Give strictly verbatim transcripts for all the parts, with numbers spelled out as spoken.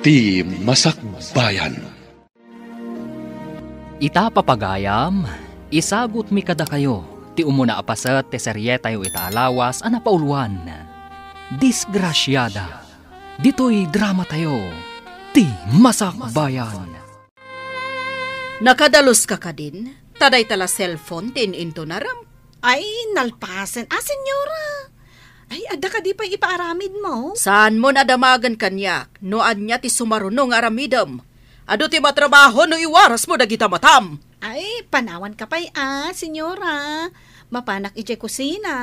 Ti Masakbayan. Ita, papagayam, isagutmi kadakayo ti umuna a paset ti serietayo ita a lawas a napauluan, Disgrasiada. Ditoy dramatayo, Ti Masakbayan. Nakadaluska kadin? Ta dayta la cellphone ti in-intunaram. Ay, nalpasen. Ah, senyora! Ay, adda kadi pay ipaaramidmo? Saanmon a damagen kaniak no ania ti sumaruno nga aramidem. Adu ti matrabaho no iwarasmo dagita matam. Ay, panawanka pay a, senyora. Mapanak idiay kusina.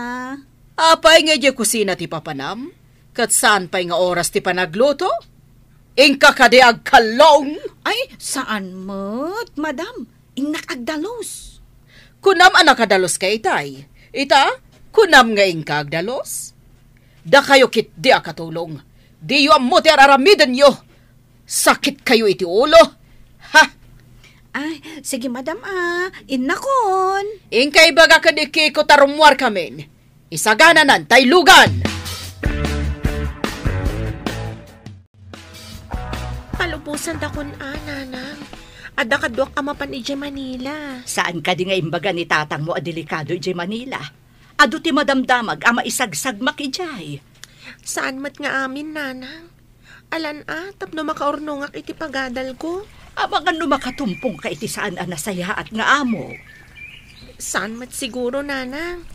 Apay nga idiay kusina ti papanam? Ket saan pay nga oras ti panagluto? Inka kadi agkallong? Ay, saan met, madam. Innak agdalus. Kunam a nakadaluska itay. Ita, kunam nga inka agdalus? Dakayo ketdi a katulong. Diyo ammo ti ar-aramidenyo. Sakitkayo iti ulo. Ha? Ay, sige, madam, ah. Innakon. Inka ibaga ken ni Kiko ta rummuarkamin. Isagananan tay lugan. Palubosantakon a, nanang. Adda kaduak a mapan idiay Manila. Saan kadi nga imbaga ni tatangmo a delikado idiay Manila? Adu ti madamdamag a maisagsagmak idiay. Saan met nga amin, nanang. Alan a, tapno makaurnongak iti pagadalko. Amangan no makatumpongka iti saan a nasayaat nga amo. Saan met siguro, nanang.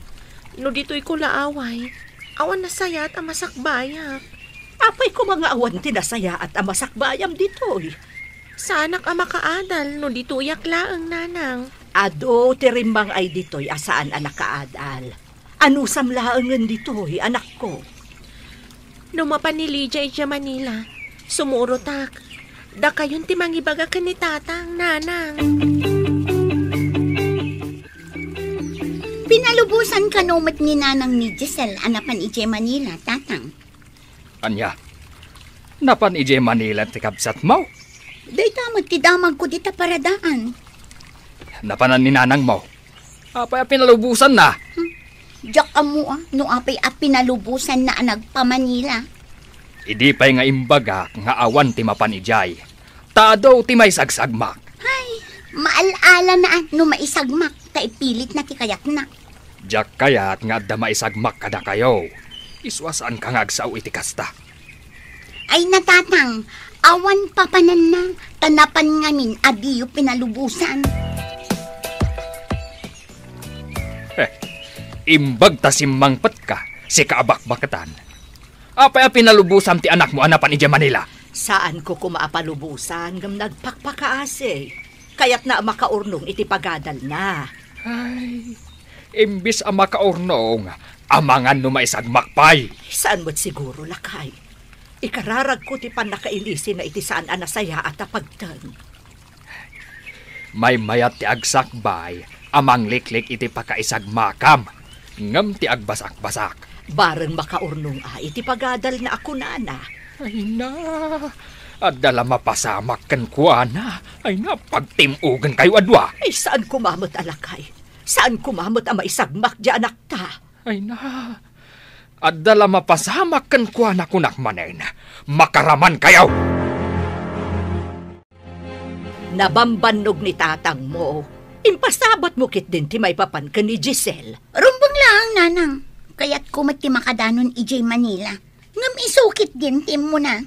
No ditoyko la away, awan nasayaat a masakbayak. Apay koma nga awan ti nasayaat a masakbayam ditoy? Saanak a makaadal no ditoyak laeng, nanang. Adu ti rimmang-ay ditoy a saan a nakaadal. Anusam laengen ditoy, anakko. No mapan ni Lydia idiay Manila, sumurotak. Dakayon ti mangibaga ken ni tatang, nanang. Pinalubosan kano met ni nanang ni Giselle a napan idiay Manila, tatang. Ania? Napan idiay Manila ti kabsatmo? Dayta met ti damagko dita paradaan. Napanan ni nanangmo? Apay a pinalubosanna? Hmm. Diak ammo a no apay a pinalubosanna a nagpa-Manila. Idi pay nga imbagak nga awan ti mapan idiay, ta adu ti maisagsagmak. Ay, maal-ala na a no maisagmak, ta ipilitna ti kayatna. Diak kayat nga adda maisagmak kadakayo. Isu a saanka nga agsao iti kasta. Ay, natatang, awan papananna, ta napan ngamin a diyo pinalubosan. Heh, imbag ta simmangpetka, sika a bakbaketan. Apay a pinalubosam ti anakmo a napan idiay Manila? Saanko koma a palubosan, ngem nagpakpakaasi. Kayatna a makaurnong iti pagadalna. Ay, imbis a makaurnong, amangan no maisagmak pay. Saan met siguro, lakay. Ikararagko ti pannakailisina iti saan a nasayaat a pagteng. Maymayat ti agsakbay a mangliklik iti pakaisagmakam, ngem ti agbasakbasak. Bareng makaurnong a iti pagadalna a kunana. Ay na, adda la mapasamak kenkuana. Ay na, pagtim-ogenkayo a dua. Ay, saan koma met a lakay. Saan koma met a maisagmak di anakta. Ay na, adda la mapasamak kenkuana, kunak manen. Makaramankayo! Nabambannog ni tatangmo. Impasabatmo ketdin ti maipapan ken ni Giselle. Rumbeng laeng, nanang. Kayatko met ti makadanon idiay Manila. Ngem isu ketdin ti immuna.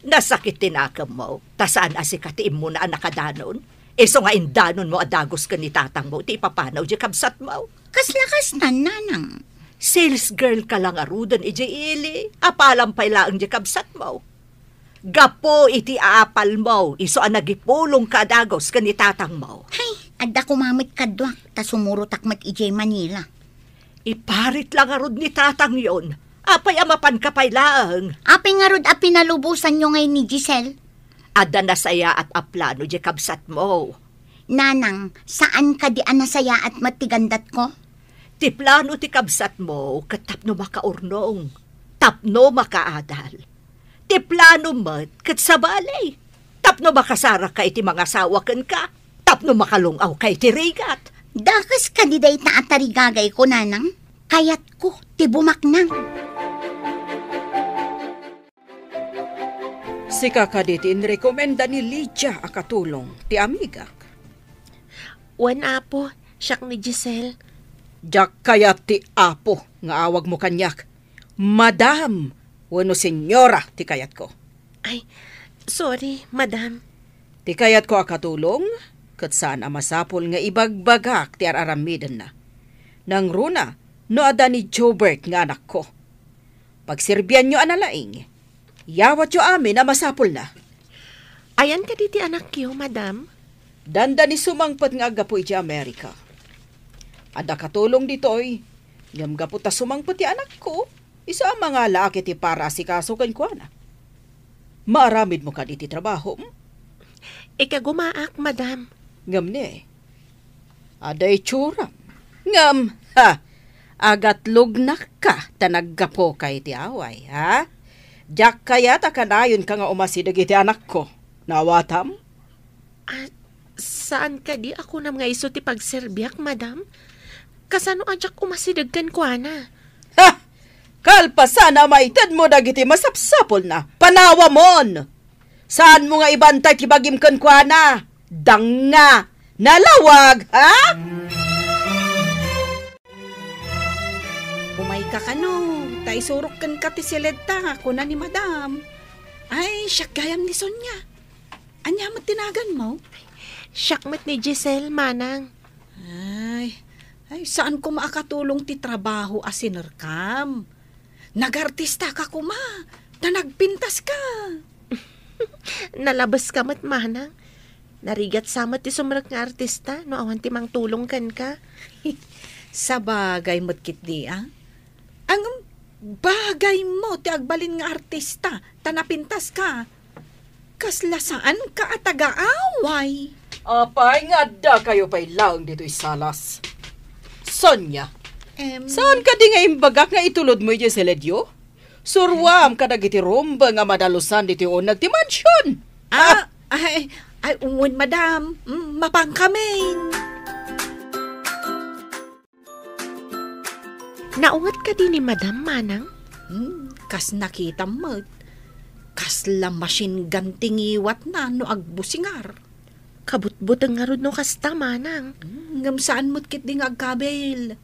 Nasakit ti nakemmo, ta saan a sika ti immuna a nakadanon. Isu nga indanonmo a dagus ken ni tatangmo ti ipapanaw di kabsatmo. Kasla kastan, nanang. Sales girl ka la ngaruden idiay ili. Apalam pay laeng di kabsatmo. Gapu iti aapalmo, isu a nagipulongka a dagus ken ni tatangmo. Hay, adda koma met kaduak, ta sumurotak met idiay Manila. Iparit la ngarud ni tatangyon. Apay a mapanka pay laeng? Apay ngarud a pinalubosanyo ngay ni Giselle? Adda nasayaat a plano di kabsatmo. Nanang, saan kadi a nasayaat met ti gandatko? Ti plano ti kabsatmo ket tapno makaurnong, tapno makaadal. Ti plano met ket sabali, tapno makasaraka iti mangasawa kenka, tapno makalung-awka iti rigat. Dakes kadi dayta a tarigagayko, nanang? Kayatko ti bumaknang. Sika kadi ti inrekomenda ni Lydia a katulong ti amigak? Wen, Apo, siak ni Giselle. Diak kayat ti Apo nga awagmo kaniak. Madam wenno Senyora ti kayatko. Ay, sorry, Madam. Ti kayatko a katulong, ket saan a masapul nga ibagbagak ti ar-aramidenna. Nangruna no adda ni Jobert nga anakko. Pagserbianyo a nalaing. Yawatyo amin a masapulna. Ayan kadi ti anakyo, Madam? Dandani sumangpet nga aggapu idiay Amerika. Adda katulong ditoy, ngem gapu ta sumangpet ti anakko, isu a mangalaak iti paraasikaso kenkuana. Maaramidmo kadi ti trabahom? Ikagumaak, Madam. Ngem ne, adda itsuram. Ngem, ha, agatlognakka ta naggapuka iti away, ha? Diak kayat a kanayonka nga umasideg iti anakko. Naawatam? Ah, saan kadi a kunam nga isu ti pagserbiak, Madam? Kasano a diak umasideg kenkuana? Ha! Kalpasan a maitedmo dagiti masapsapulna, panawamon! Saanmo nga ibantay ti bagim kenkuana? Danga! Nalawag, ha? Umayka kano, ta isurok kenka ti siledta, kuna ni Madam. Ay, siak gayam ni Sonia. Ania met ti naganmo? Siak met ni Giselle, Manang. Ay, ay, saan koma a katulong ti trabaho a sinerkam. Nagartistaka koma, ta nagpintaska. Nalabeska met, Manang. Narigat sa met ti sumrek nga artista no awan ti mangtulong kenka. Sabagay met ketdi, a? Ngem, bagaymo ti agbalin nga artista, ta napintaska. Kasla saanka a taga-away. Apay nga addakayo pay laeng ditoy salas? Sonia, Em. Saan kadi nga imbagak nga itulodmo idiay siledyo? Suroam kadagiti rumbe nga madalusan ditoy uneg ti mansion. Ah, ay, ay, wen, Madam. Mm, mapankamin. Naunget kadi ni Madam, Manang? Hmm, kas nakitam met. Kasla machine gun ti ngiwatna no agbusingar. Kabutbuteng ngarud no kasta, Manang. Hmm, ngem saan met ketdi nga agkabil.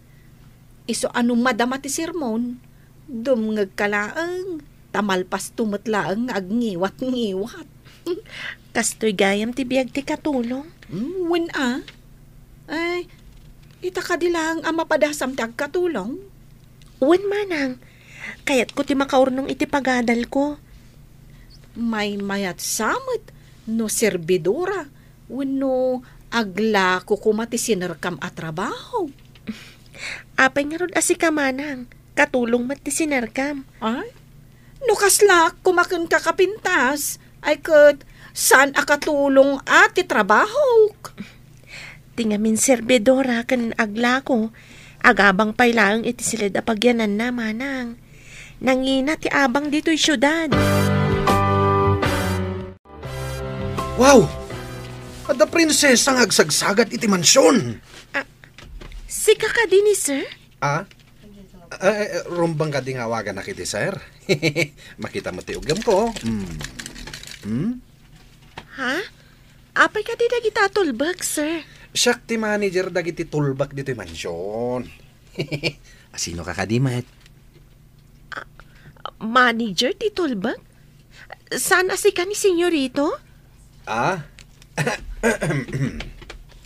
Isu a no madama ti sermon, dumngegka laeng, ta malpasto met laeng nga agngiwat-ngiwat. Kastoy gayam ti biag ti katulong? Hmm, wen a. Ay, ita kadi laeng a mapadasam ti agkatulong? Wen, Manang. Kayatko ti makaurnong iti pagadalko. Maymayat sa met no serbidora wenno aglako koma ti sinerkam a trabaho. Apay ngarud a sika, Manang? Katulong met ti sinerkam. Ay, no kaslaak koma kenka a pintas, ay ket saan a katulong a ti trabahok. Ti ngamin serbidora ken aglako, agabang pay laeng iti siled a pagyananna, Manang. Nangina ti abang ditoy siudad. Wow! Adda prinsesa nga agsagsagat iti mansion. Ah, sika kadi ni sir? Ah? Eh, eh, rumbeng kadi nga awaganak iti sir? Makita met ti uggamko. Hmm. Hmm? Ha? Apay kadi dagita a tulbek, sir? Siak ti manager dagiti tulbek ditoy mansion. Asinoka kadi met? Ah, manager ti tulbek? Saan a sika ni Senyorito? Ah?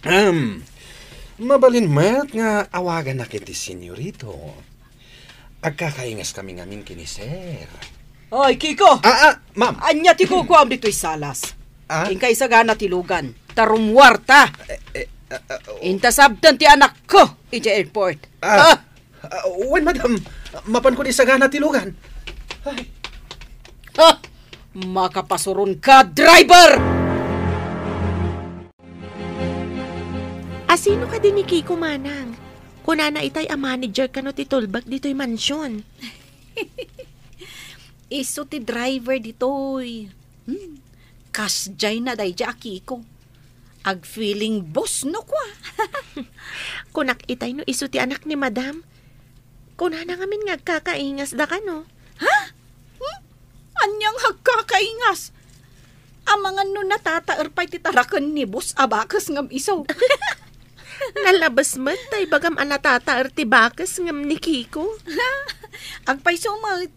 Ahem. Mabalin met nga awaganak iti Senyorito. Agkakaingaskami ngamin ken ni Sir. Oy, Kiko! Ah, ah, ma'am. Ania ti kukuam ditoy salas? Ah? Inka isagana ti lugan. Ta rummuarta. Eh, eh, ah, ah, oh. Inta sabten ti anakko idiay airport. Ah. Ah! Ah, wen, madam. Mapanko isagana ti lugan. Ay. Ha! Makapasuronka, driver! Asino kadi ni Kiko, manang? Kunana itay a manager kano ti tulbek ditoy mansion. Isu ti driver ditoy. Hmm. Kasdiay na daydiay a Kiko. Ag-feeling boss no kua. Kunak itay no isu ti anak ni madam. Kunana ngamin nga agkakaingasda kano. Ha? Hmm? Ania nga agkakaingas? Amangan no natataer pay ti taraken ni boss a bakes ngem isu. Nalabes met ta ibagam a natataer ti bakes ngem ni Kiko. Agpayso met,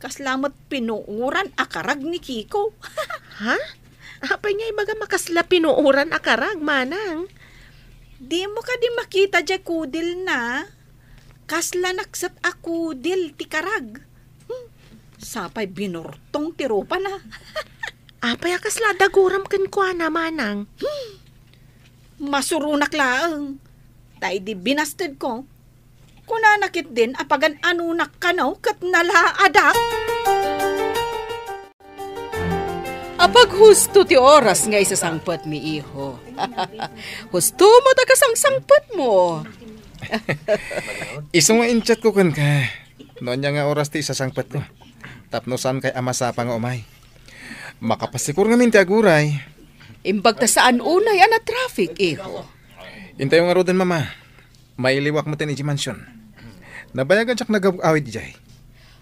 kasla met pinuoran a karag ni Kiko. Ha? Apay nga ibagam a kasla pinuoran a karag, manang? Dimo kadi makita diay kudilna? Kasla nakset a kudil ti karag. Hmm, sapay binortong ti rupana. Apay a kasla daguram kenkuana, manang? Hmm, masuronak laeng. Ta idi binastedko, kunana ketdin a pagan-anonak kano ket nalaadak. Apaghusto ti oras nga isasangpetmi, iho. Husto met a kasangsangpetmo. Isu nga in-chatko kenka no ania nga oras ti isasangpetko. Tapno saankay a masapa nga umay. Makapasikor ngamin ti aguray. Imbag ta saan unay a na-traffic, iho. Intayo ngaruden, Mama. Mailiwak met idiay mansion. Nabayagan diak nagaw-awid idiay.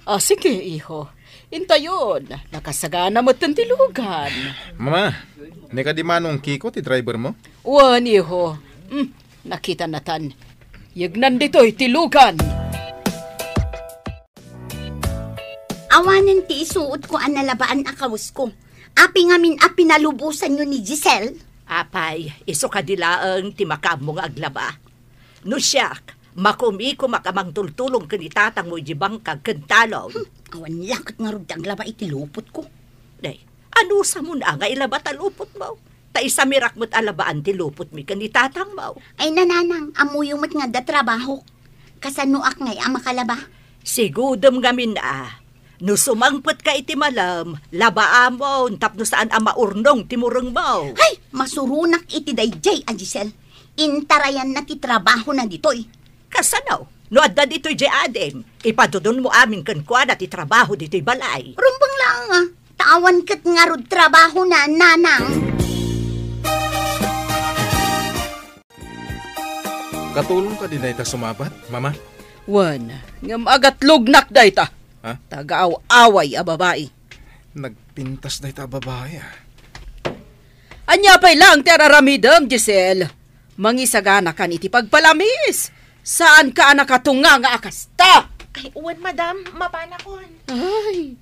Ah, sige, iho. Intayon, nakasagana met ti lugan. Mama, ni kadi Manong Kiko ti driver mo? Wen, iho. Hmm, nakita natan. Yegnan ditoy ti lugan. Awanen ti isuotko a nalabaan a kawesko. Apay ngamin a pinalubosanyo ni Giselle? Apay, isu kadi laeng ti makaammo nga aglaba. No siak, makumikumak a mangtultulong ken ni tatangmo idiay bangkag ken talon. Hmm, awan la ket ngarud ti aglaba iti lupotko. Nay, anusamon a nga ilaba ta lupotmo? Ta isamirak met a labaan ti lupotmi ken ni tatangmo. Ay, nanang, ammoyo met nga adda trabahok. Kasanoak ngay a makalaba? Sigudem ngamin a, no sumangpetka iti malem, labaamon tapno saan a maurnong ti murengmo. Hay, masuronak iti daydiay a Giselle. Intarayanna ti trabahona ditoy. Kasano? No adda ditoy diay adim, ipadudonmo amin kenkuana ti trabaho ditoy balay. Rumbeng laeng a, ta awan ket ngarud trabahona, nanang. Katulong kadi dayta sumabat, Mama? Wen, ngem agatlognak dayta. Ha? Taga-aw-away a babai. Nagpintas dayta a babai, ah. Ania pay laeng ti ar-aramidem, Giselle? Mangisaganakan iti pagpalamis. Saanka a nakatunga nga a kasta. Ay, wen, madam, mapanakon. Ay,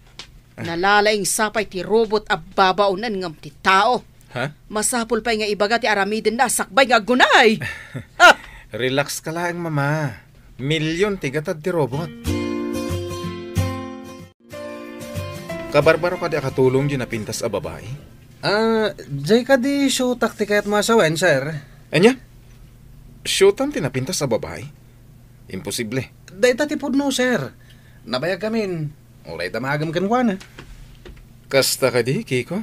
nalalaing sapay ti robot a babaonen ngem ti tao. Ha? Masapul pay nga ibaga ti aramidenna a sakbay nga aggunay. Ah! Relax ka laeng, Mama. Milyon ti gatad ti robot. Kabarbaro kadi a katulong diay napintas a babai? Ah, diay kadi siotak ti kayatmo a sawen, sir? Ania? Siotam ti napintas a babai? Imposible. Dayta ti pudno, sir. Nabayag kamin. Uray damagem kenkuana. Kasta kadi, Kiko?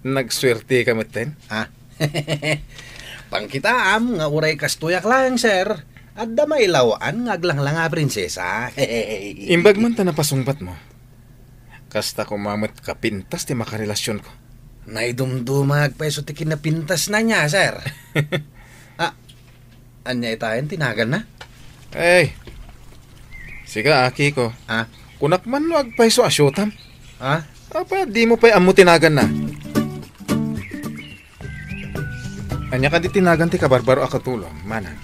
Nagsuerteka metten? Ah. Pangkitaam nga uray kastoyak laeng, sir. Adda mailaw-an nga aglanglanga a prinsesa. Imbag man ta napasungbatmo. Kasta koma met kapintas ti makarelasionko. Naidumduma agpayso ti kinapintasna nia, sir. Ah, ania itayen ti naganna? Ey, sika, Kiko. Ah? Kunak man no agpayso a siotam. Ah? Apay, dimo pay ammo ti naganna? Ania kadi ti nagan ti kabarbaro a katulong, manang?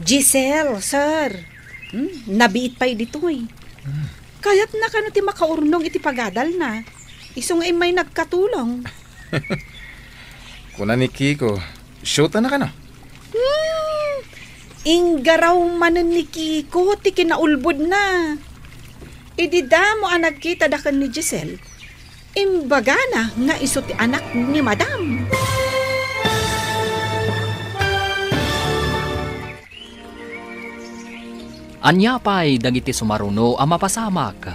Giselle, sir. Hmm, nabiit pay ditoy. Hmm. Kayatna kano ti makaurnong iti pagadalna. Isu nga immay nagkatulong. Kuna ni Kiko, shootana kano? Hmm, inggaraw manen ni Kiko ti kinaulbodna. Idi damo a nagkita daken ni Giselle, imbagana nga isu ti anak ni Madam. Ania pay dagiti sumaruno a mapasamak?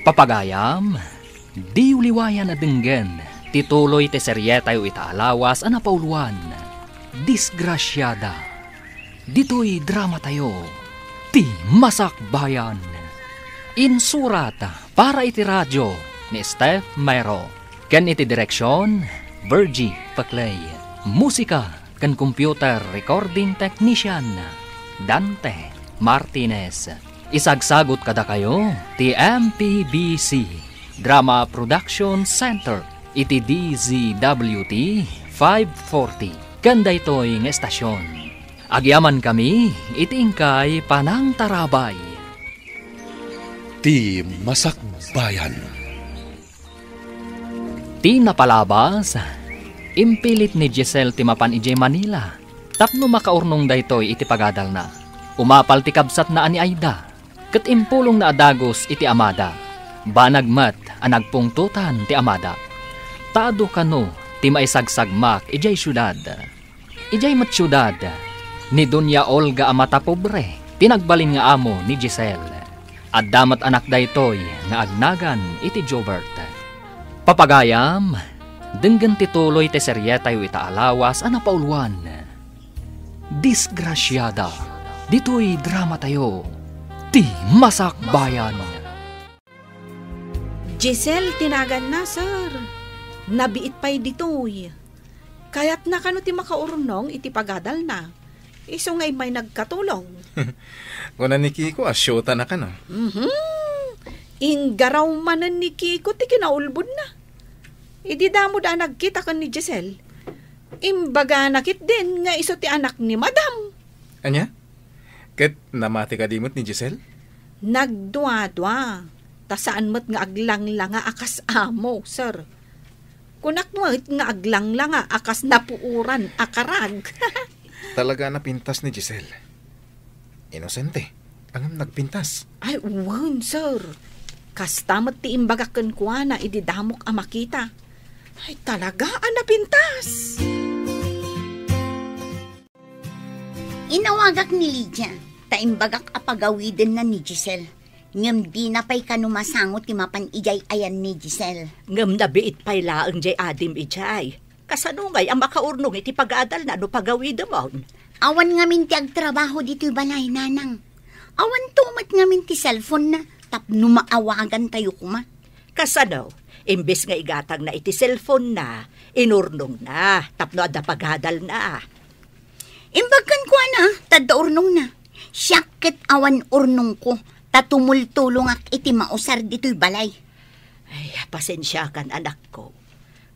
Papagayam, diyo liwayan a denggen ti tuloy ti serietayo ita a lawas a napauloan, Disgrasiada. Ditoy dramatayo, Ti Masakbayan. Insurat para iti radio ni Steph Mero. Ken iti direksion, Virgie Paclay. Musika ken computer recording technician, Dante Martinez. Isagsagut kadakayo ti M P B C Drama Production Center. Iti D Z W T five forty, ken daytoy nga estasion, agyamankami iti inkay panangtarabay. Ti Masakbayan. Ti napalabas, impilit ni Giselle ti mapan idiay Manila tapno makaurnong daytoy iti pagadalna. Umapal ti kabsatna a ni Aida, ket impulongna a dagus iti amada. Banag met a nagpungtotan ti amada. Ta adu kano ti maisagsagmak idiay siudad. Idiay met siudad, ni Doña Olga a mata pobre ti nagbalin nga amo ni Giselle. Adda met anak daytoy nga agnagan iti Jobert. Papagayam, denggen ti tuloy ti serietayo ita a lawas a napauluan, Disgrasiada, ditoy dramatayo, Ti Masakbayan. Giselle ti naganna, sir. Nabiit pay ditoy. Kayatna kano ti makaurnong iti pagadalna. Isu nga immay nagkatulong. Kuna ni Kiko a siyotana kano. Mhm. Inggaraw manen ni Kiko ti kinaulbodna. Idi damo da a nagkita ken ni Giselle, imbagana ketdin nga isu ti anak ni Madam. Ania? Ket namati kadi met ni Giselle? Nagduadua, ta saan met nga aglanglanga a kas amo, sir. Kunak met nga aglanglanga a kas napuoran a karag. Talaga a napintas ni Giselle. Inosente, ngem nagpintas. Ay, wen, sir. Kasta met ti imbagak kenkuana idi damok a makita. Ay, talaga a napintas. Inawagak ni Lydia, ta imbagak a pagawidenna ni Giselle. Ngem dina pay kano masango ti mapan idiay ayan ni Giselle. Ngem nabiit pay laeng diay adim idiay. Kasano ngay a makaurnong iti pagadalna no pagawidemon? Awan ngamin ti agtrabaho ditoy balay, nanang. Awanto met ngamin ti cellphone-na tapno maawagantayo koma. Kasano? Imbes nga igatangna iti cellphone-na, inurnongna tapno adda pagadalna. Imbag kenkuana, ta adda urnongna. Siak ket awan urnongko, ta tumultulongak iti mausar ditoy balay. Ay, pasensiakan, anakko.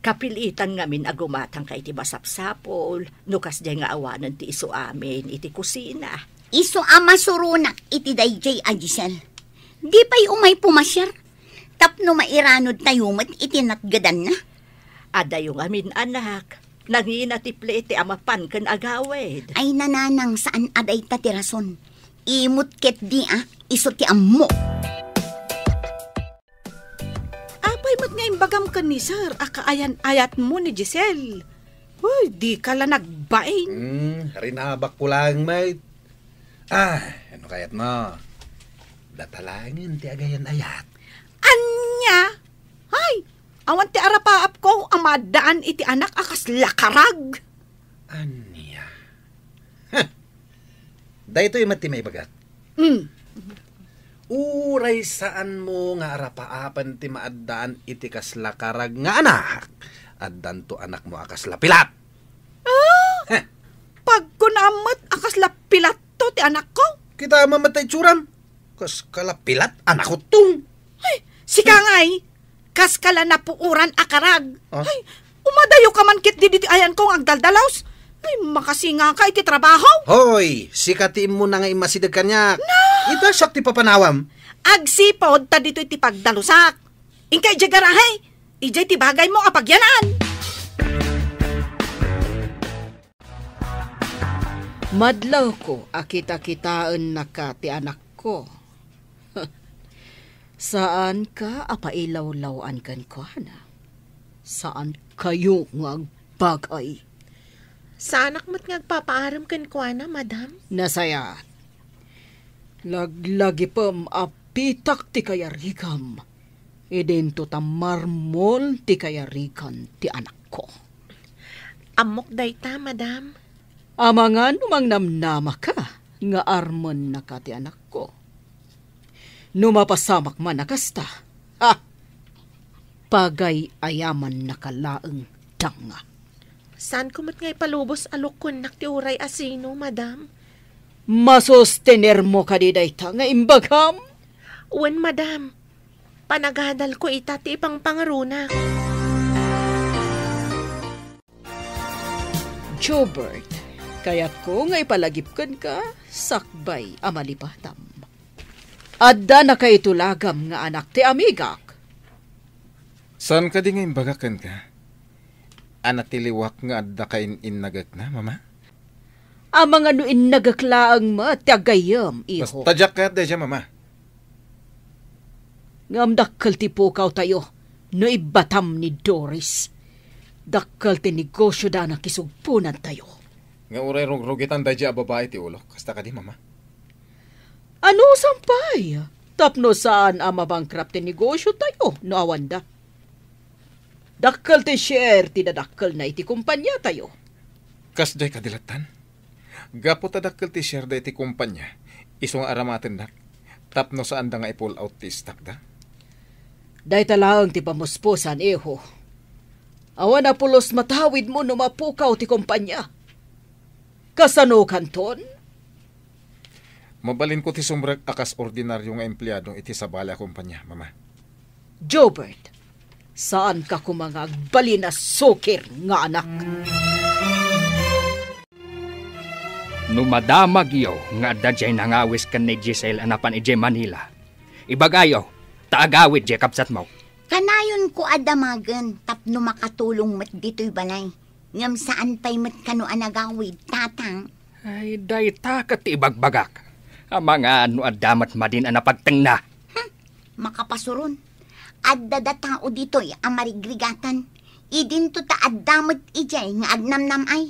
Kapilitan ngamin a gumatangka iti masapsapul, no kasdiay nga awanen ti isu amin iti kusina. Isu a masuronak iti daydiay a Giselle. Di pay umay pumasiar, tapno mairanodtayo met iti natgedanna. Adayo ngamin, anak. Nangina ti plete a mapan ken agawid. Ay, nanang, saan a dayta ti rason. Imot ketdi a, isu ti ammo. Apay met nga imbagam ken ni Sir a kaayan-ayatmo ni Giselle? Uy, dika la nagbain. Hmm, rinabakko laeng met. Ah, ano kayatmo? Data laengen ti agayan-ayat. Ania? Ay, awan ti arapaapko a maaddaan iti anak a kasla karag. Ania? Huh. Daytoy met ti maibagak. Mm. Uray saanmo nga arapaapen ti maaddaan iti kasla karag nga anak, addanto anakmo a kasla pilat. Ah? Heh. Pagkunam met a kasla pilatto ti anakko? Kita met ta itsuram. Kas kala pilat, anakko tong. Ay, sika ngay, kas kala napuoran a karag. Ah? Ay, umadayo ka man ketdi ditoy ayanko nga agdaldalus. Ay, makasingaka iti trabaho. Hoy, sika ti immuna nga immasideg kaniak. Na! Ita siak ti papanawam. Agsipud ta ditoy ti pagdalusak. Inka idiay garahe. Idiay ti bagaymo a pagyanan. Madlawko a kitakitaennaka ti anakko. Saanka a pailawlaw-an kenkuana. Saankayo nga agbagay. Saanak met nga agpapaarem kenkuana, madam. Nasayaat. Laglagipem a pitak ti kayarigam. Idinto ta marmol ti kayarigan ti anakko. Ammok dayta, madam. Amangan no mangnamnamaka nga armennaka ti anakko. No mapasamak man a kasta, ha! Pagay-ayamannaka laeng danga. Saanko met nga ipalubos a lukkonnak ti uray asino, madam. Masostenermo kadi dayta nga imbagam? Wen, madam. Panagadalko ita ti ipangpangaronak. Jobert, kayatko nga ipalagip kenka sakbay a malipatam. Adda nakaitu lagam nga anak ti amigak. Saan kadi nga imbagak kenka? Ania ti liwak nga adda kain-innagekna, Mama? Amangan no innagek laeng met ti aggayyem, iho. Basta diak kayat daydiay, Mama. Ngem dakkel ti pukawtayo no ibbatam ni Doris. Dakkel ti negosioda a nakisugponantayo. Nga uray rugrugitan daydiay a babai ti ulok. Kasta kadi, Mama? Anusan pay? Tapno saan a mabankrupt ti negosiotayo no awanda. Dakkel ti share ti nadakkelna iti kompaniatayo. Kasdiay kadi lattan? Gapu ta dakkel ti share da iti kompania, isu nga aramatennak, tapno saanda nga i-pull out ti stock da? Dayta laeng ti pamuspusan, iho. Awan a pulos matawidmo no mapukaw ti kompania. Kasano kanton? Mabalinko ti sumrek a kas ordinario nga empleado iti sabali a kompania, Mama. Jobert, saanka koma nga agbalin a sukir nga anak. No madamagyo nga adda diay nangawis ken ni Giselle a napan idiay Manila, ibagayo, ta agawid diay kabsatmo. Kanayonko a damagen tapno makatulong met ditoy balay. Ngem saan pay met kano a nagawid, Tatang? Ay, dayta ket ti ibagbagak. Amangan no adda met madin a napagtengna. Hmm, makapasuron. Adda da tao ditoy a marigrigatan. Idinto ta adda met idiay nga agnamnam-ay.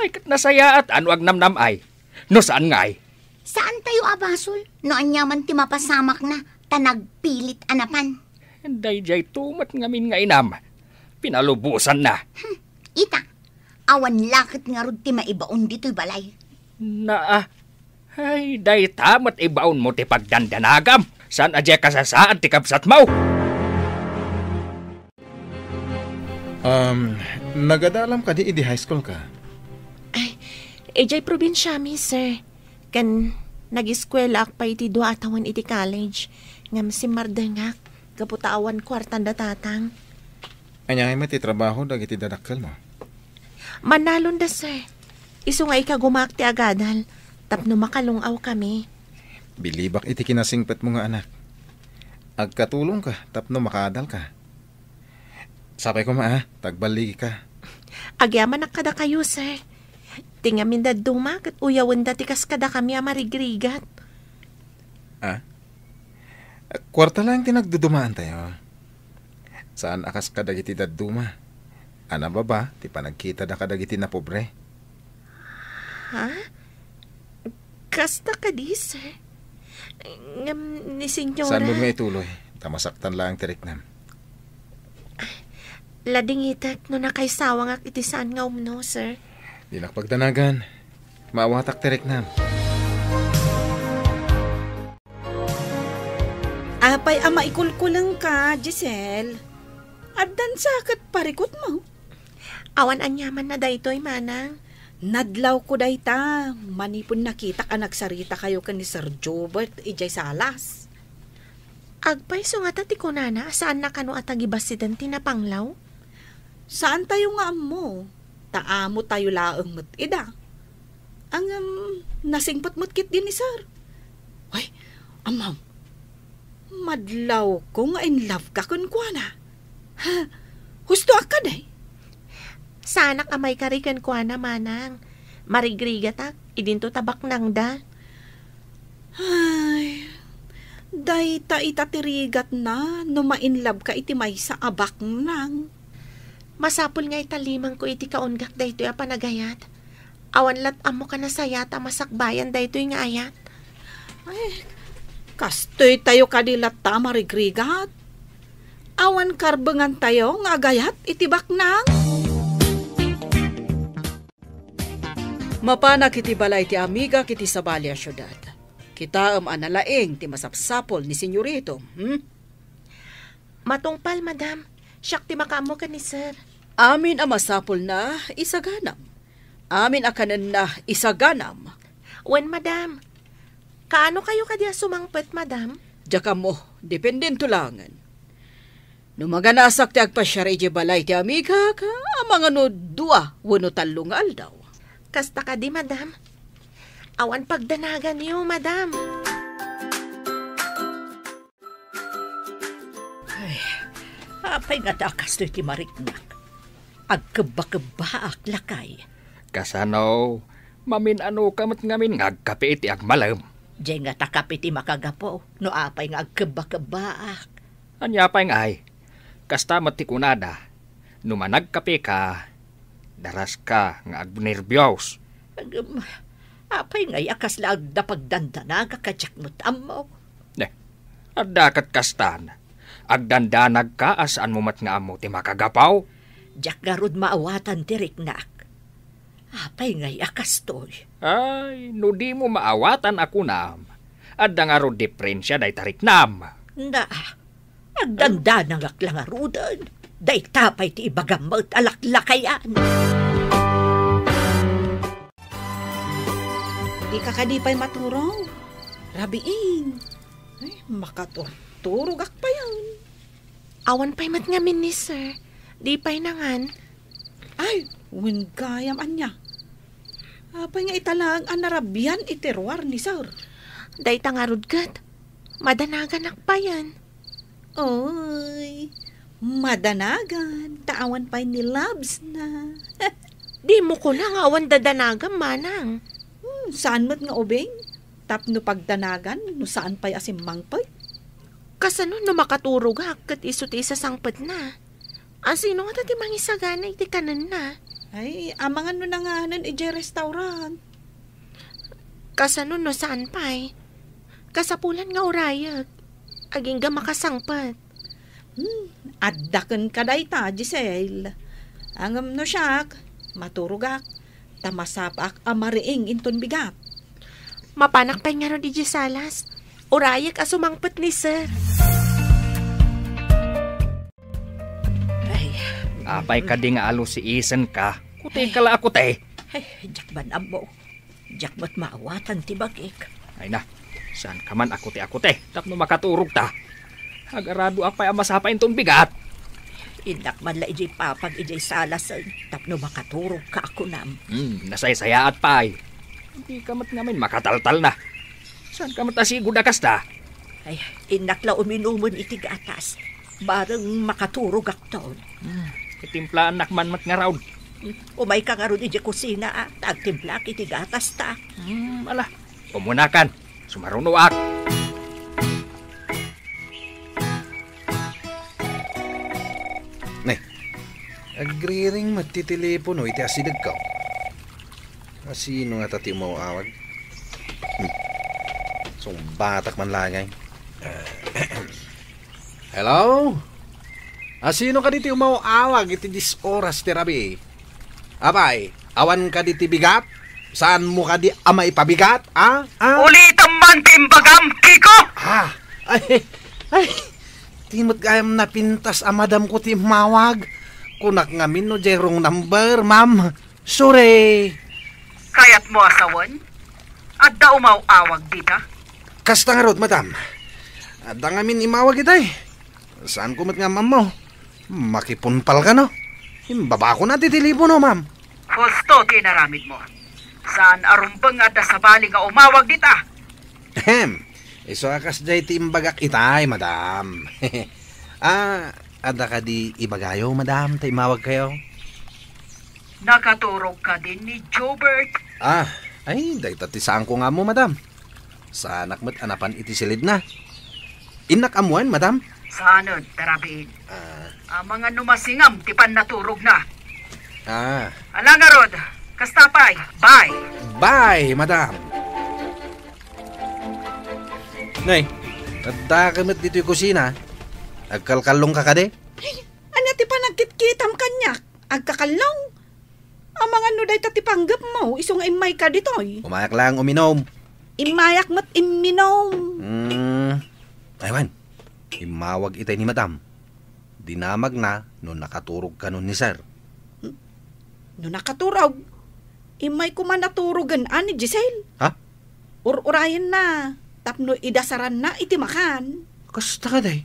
Ay, ket nasayaat a no agnamnam-ay. No saan ngay? Saantayo a basol no aniaman ti mapasamakna ta nagpilit a napan. Daydiay tumet ngamin nga inam. Pinalubosanna. Hmm, ita, awan laket ngarud ti maibaon ditoy balay. Naa, ay, dayta met ibaonmo ti pagdandanagam. Saan a diay kasasaad ti kabsatmo? Um, nagadalam kadi idi high school ka? Ay, idiay probinsiami, sir. Ken nagiskuelaak pay iti dua a tawen iti college. Ngem simmardengak gapu ta awan kuartan da tatang. Ania ngay met ti trabaho dagiti dadakkelmo? Mannalon da, sir. Isu nga ikagumaak ti agadal tapno makalung-aw kami. Bilibak iti kinasingpetmo nga anak. Agkatulongka tapno makaadalka. Sapay koma, a, ta agballigika. Agyamanak kadakayo, sir. Ti ngamin dadduma ket uyawenda ti kas kadakami a marigrigat. A? Kuarta laeng ti nagdudumaantayo. Saan a kas kadagiti dadduma a nababa ti panagkitada kadagiti napobre. Ha? Kasta kadi, sir? Ngem ni Senyora. Saanmo nga ituloy, ta masaktan laeng ti riknam. Ladingitek no nakaisawangak iti saan nga umno, sir. Dinak pagdanagan. Maawatak ti riknam. Apay a maikulkulengka, Giselle? Addan sa ket parikutmo? Awan aniamanna daytoy, manang. Nadlawko dayta, manipud nakitak a nagsaritakayo ken ni Sir Jobert idiay salas. Agpayso ngata ti kunana a saanna kano a tagibassiden ti napanglaw? Saantayo nga ammo, ta amotayo laeng met ida. Ngem, nasingpet met ketdi ni Sir. Ay, ammom, madlawko nga in love ka kenkuana. Ha? Husto a kadi? Saanak a maikari kenkuana, manang. Marigrigatak, idinto ta baknangda. Ay, dayta ita ti rigatna no ma-in love ka iti maysa a baknang. Masapul nga italimangko iti kaunggak daytoy a panagayat. Awan lat ammo ka nasayaat a masakbayan daytoy nga ayat. Ay, kastoytayo kadi latta a marigrigat. Awan karbengantayo nga agayat iti baknang. Mapanak iti balay ti amigak iti sabali a siudad. Kitaem a nalaing ti masapsapul ni Senyorito, hmm? Matungpal, madam. Siak ti makaammo ken ni sir. Amin a masapulna, isaganam. Amin a kanenna, isaganam. Wen, madam. Kaano kayo kadi a sumangpet, madam? Diak ammo, dependento laengen. No maganasak ti agpasiar idiay balay ti amigak, amangan no dua wenno tallo nga aldaw. Kasta kadi, madam? Awan pagdanaganyo, madam. Ay, apay ngata a kastoy ti mariknak? Agkebba-kebbaak, lakay. Kasano? Mamin-anoka met ngamin nga agkape iti agmalem? Diay ngata kape ti makagapu no apay nga agkebba-kebbaak. Ania pay ngay? Kasta met ti kunada, no managkapeka, daraska nga agnerbios. Agem, apay ngay a kasla agda pagdandanagak a diak met ammo? Ne, adda ket kastan. Agdandanagka a saanmo met nga ammo ti makagapu? Diak ngarud maawatan ti riknak. Apay ngay a kastoy? Ay, no dimo maawatan a kunam, adda ngarud diferensia dayta riknam. Na, agdandanagak la ngaruden. Dayta pay ti ibagam met a laklakayan. Dika kadi pay maturong? Rabiin. Ay, makaturturogak payen. Awan pay met ngamin ni Sir. Di pay nangan. Ay, wen gayam ania. Apay nga ita laeng a narabian iti ruar ni Sir? Dayta ngarud ket, madanaganak payen. Oy, madanagan, ta awan pay ni loves na. Dimo kuna nga awan dadanagam, manang. Hmm, saan met nga ubing? Tapno pagdanagan no saan pay a simmangpet? Kasano no makaturogak ket isu ti isasangpetna? Asino ngata ti mangisagana iti kanenna? Ay, amangan no nanganen idiay restaurant. Kasano no saan pay? Kasapulan nga urayek. Agingga makasangpet. Hmm, adda kenka dayta, Giselle. Ngem no siak, maturogak, ta masapaak a mariing inton bigat. Mapanak pay ngarud idiay salas. Urayek a sumangpet ni Sir. Ay. Apay kadi nga alusiisenka? Kuteka la a kute. Ay, diak man ammo. Diak met maawatan ti bagik. Ay na, saanka man a kute a kute tapno makaturogta. Agaraduak pay a masapa inton bigat. Innak man la idiay papag idiay salas tapno makaturogka a kunam. Hmm, nasaysayaat pay. Dika met ngamin makataltalna. Saanka met a sigud a kasta? Ay, innak la uminumen iti gatas. Bareng makaturogakton. Hmm, itimplaannak man met ngarud. Umayka ngarud idiay kusina, a, ta agtimplaak iti gatasta. Hmm, ala, umunakan. Sumarunoak. Ne, agriring met ti telepono iti asidegko. Asino ngata ti umaw-awag? Hmm. Sungbatak man laeng. Hello? Asino kadi ti umaw-awag iti dies oras ti rabii? Apay, awan kadi ti bigat? Saanmo kadi a maipabigat? A? A? Ulitem man ti imbagam, Kiko! Ah, ay, ay, ti met gayam napintas a madamko ti immawag. Kunak ngamin no diay wrong number, ma'am. Sorry. Kayatmo a sawen? Adda umaw-awag dita? Kasta ngarud, madam. Adda ngamin immawag itay. Saanko met nga maammo. Makipunpal kano? Imbabakon a ti telepono, ma'am. Husto ti inaramidmo. Saan a rumbeng nga adda sabali nga umawag dita. Ahem. Isu a kasdiay ti imbagak itay, madam. Ah, adda kadi ibagayo, madam, ta immawagkayo? Nakaturog kadin ni Jobert? Ah, ay, dayta ti saanko nga ammo, madam. Saanak met a napan iti silidna. Innak ammoen, madam? Saanen, ta rabiin. Ah. Amangan no masingam ti pannaturogna. Ah. Ala ngarud, kasta pay. Bye. Bye, madam. Nay, addaka met ditoy kusina. Agkalkallongka kadi? Ay, ania ti panagkitkitam kaniak? Agkakallong? Amangan no dayta ti panggepmo, isu nga immayka ditoy. Umayak laeng uminom. Immayak met imminom. Hmm. Aywan. Immawag itay ni madam. Dinamagna no nakaturog kano ni sir. Hmm? No nakaturog? Immay koma naturogen a ni Giselle. Ha? Ur-urayenna tapno idasaranna iti makan. Kasta kadi?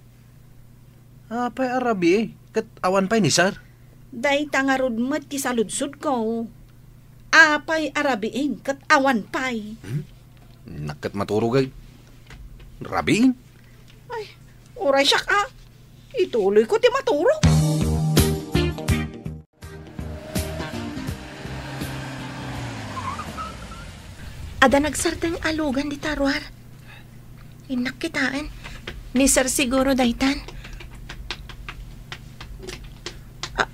Apay a rabii, ket awan pay ni sir? Dayta ngarud met ti saludsodko. Apay a rabiin ket awan pay? Hmm? Innak ket maturog ay. Rabiin? Ay, uray siak a. Ituloyko ti maturog. Adda nagsardeng a lugan dita ruar. Innak kitaen. Ni Sir siguro daytan. Ah.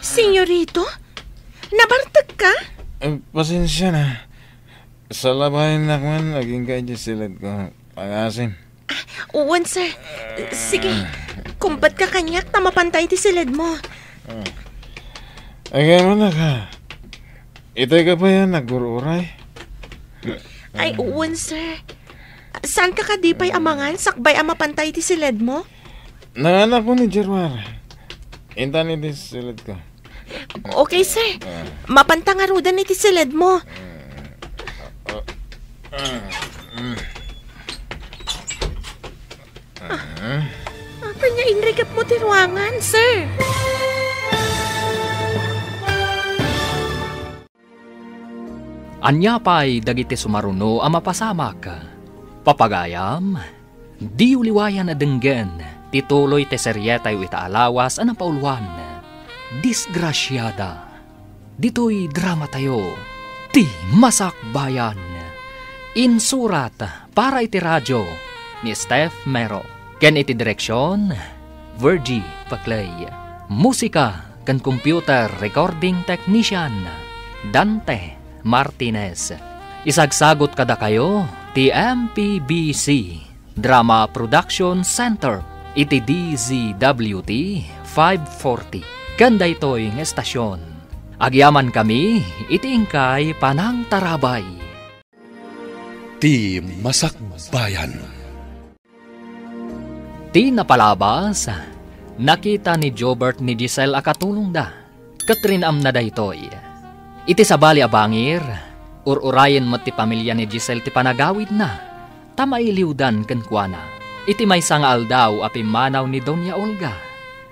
Senyorito? Nabartek ka? Eh, pasensia na. Salabayennak man, agingga iti siled ko. Pangasim. Ah, uwan, sir. Sige, kumpat ka kaniak ta mapantay ti siled mo. Agay man ka. Itay ka pa yan, naggururay. Ay, uwan, sir. Saan ka kadi pay amangan, sakbay a mapantay ti siled mo? Nanganak ko ni Gerwar. Intan iti siled ko. Okay, sir. Mapanta ngaruden iti siled mo. Apay nga inrikep mo ti ruangan, sir? Ania pay dagiti sumaruno a mapasamak? Papagayam, diyo liwayan a denggen ti tuloy ti serietayo ita a lawas a napauluan, Disgrasiada. Ditoy dramatayo, Ti Masakbayan. Insurat para iti radio ni Steph Mero, ken iti direksion, Virgie Paclay. Musika ken computer recording technician, Dante Martinez. Isagsagot kadakayo ti M P B C Drama Production Center iti D Z W T five forty. Ken daytoy nga estasion, agyamankami iti inkay panangtarabay. Ti Masakbayan. Ti napalabas, nakita ni Jobert ni Giselle a katulongda, ket rinamna daytoy. Iti sabali a bangir, ur-urayen met ti pamilia ni Giselle ti panagawidna, ta mailiwdan kenkuana. Iti maysa nga aldaw a pimmanaw ni Doña Olga,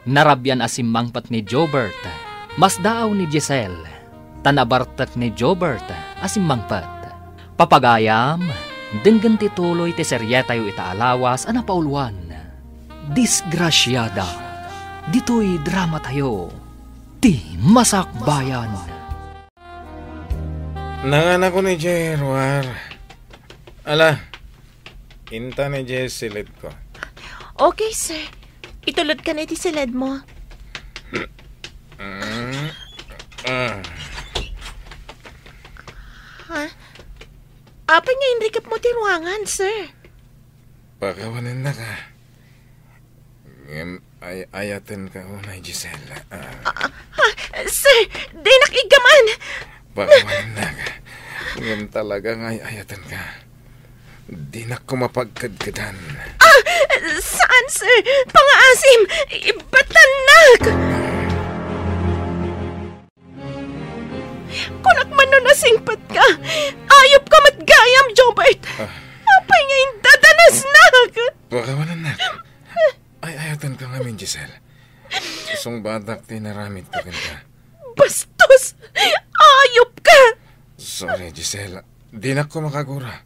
narabian a simmangpet ni Jobert. Masdaaw ni Giselle, ta nabartek ni Jobert a simmangpet. Papagayam, denggen ti tuloy ti serietayo ita a lawas a napauluan, Disgrasiada. Ditoy dramatayo, Ti Masakbayan. Nanganakon idiay ruar. Ala, intan idiay siledko. Okay, sir. Itulodkan iti siledmo. Mm, ah. Ha? Apay nga inrikepmo ti ruangan, sir? Pakawanennaka. Ngem ay-ayatenka unay, Giselle. Ah. Ah, ah, sir, dinak iggaman. Pakawanennaka. Ngem talaga nga ay-ayatenka. Dinak ko mapagkedkedan. Ah, saan, sir? Pangaasim! Ibatannak! Kunak man no nasingpetka. Ayupka met gayam, Jobert. Ah. Apay nga indadanasnak? Pakawanennak. Ay-ayatenka ngamin, Giselle. Sungbatak ti naramidko kenka. Bastos! Ayupka! Sorry, Giselle. Dinak ko makagura.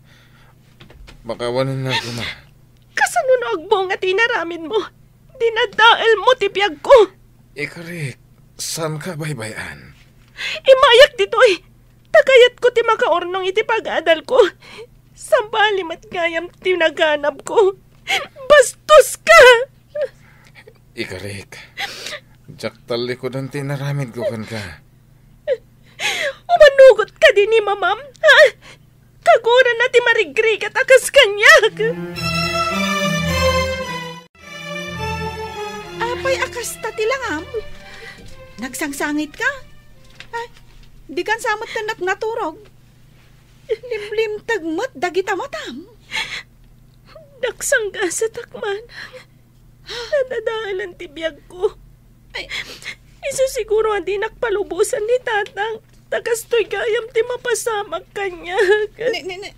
Pakawanennak koma. Kasano no agbunga ti inaramidmo? Dinadaelmo ti biagko. Ikarik, saanka baybay-an? Imayak ditoy. Ta kayatko ti makaurnong iti pag-adalko. Sabali met gayam ti naganabko. Bastoska! Ikarik, diak tallikudan ti inaramidko kenka. Umanugot kadi ni Mamam, ha? Kagurana ti marigrigat a kas kaniak. Apay a kasta ti langam? Nagsangsangitka? Ay, dikan sa met ken naturog. Limlimteg met dagita matam. Nagsanggasatak manang. Nadadaelan ti biagko. Ay. Isu siguro a dinak palubosan ni Tatang. Ta kastoy gayam ti mapasamak kaniak. Ni, ni, ni,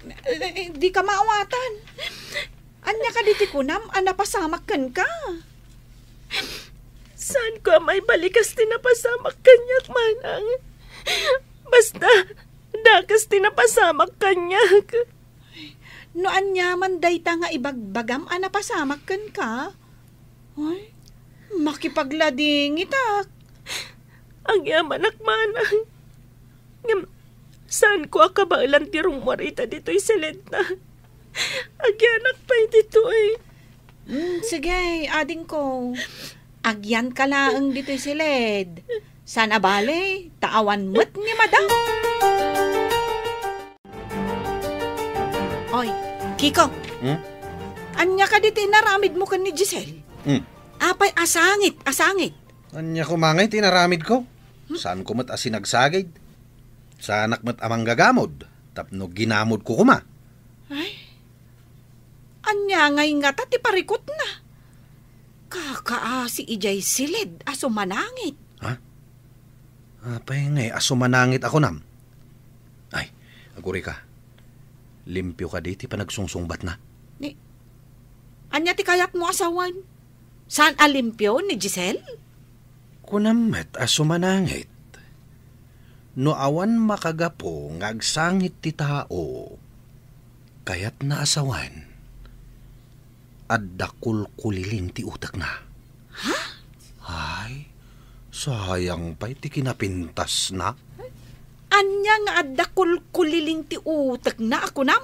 ni, dika maawatan. Ania kadi ti kunam a napasamak kenka? Saanko a maibalikas ti napasamak kaniak, manang. Basta, dakes ti napasamak kaniak. No ania man dayta nga ibagbagam a napasamak kenka? Ay, makipagladingitak. Agyamanak, manang. Ngem, saanko a kabaelan ti rummuar ita ditoy siledna. Agyanak pay ditoy. Mm, sige, adingko. Agyanka laeng ditoy siled. Saan a bale, ta awan met ni madam. Oy, Kiko. Hmm? Ania kadi ti inaramidmo ken ni Giselle? Hmm. Apay a sangit, a sangit. Ania koma ngay ti inaramidko? Hmm? Saanko met a sinagsagid? Saanak met a manggagamod tapno ginamodko koma. Ay, ania ngay ngata ti parikutna? Kakaasi idiay siled a sumanangit. Ha? Apay ngay a sumanangit a kunam? Ay, agurayka. Limpio kadi ti panagsungsungbatna? Ni, ania ti kayatmo a sawen? Saan a limpio ni Giselle? Kunam met a sumanangit. No awan makagapu nga agsangit ti tao, kayatna a sawen, adda kulkuliling ti utekna. Ha? Ay, sayang pay ti kinapintasna. Ania nga adda kulkuliling ti utekna a kunam?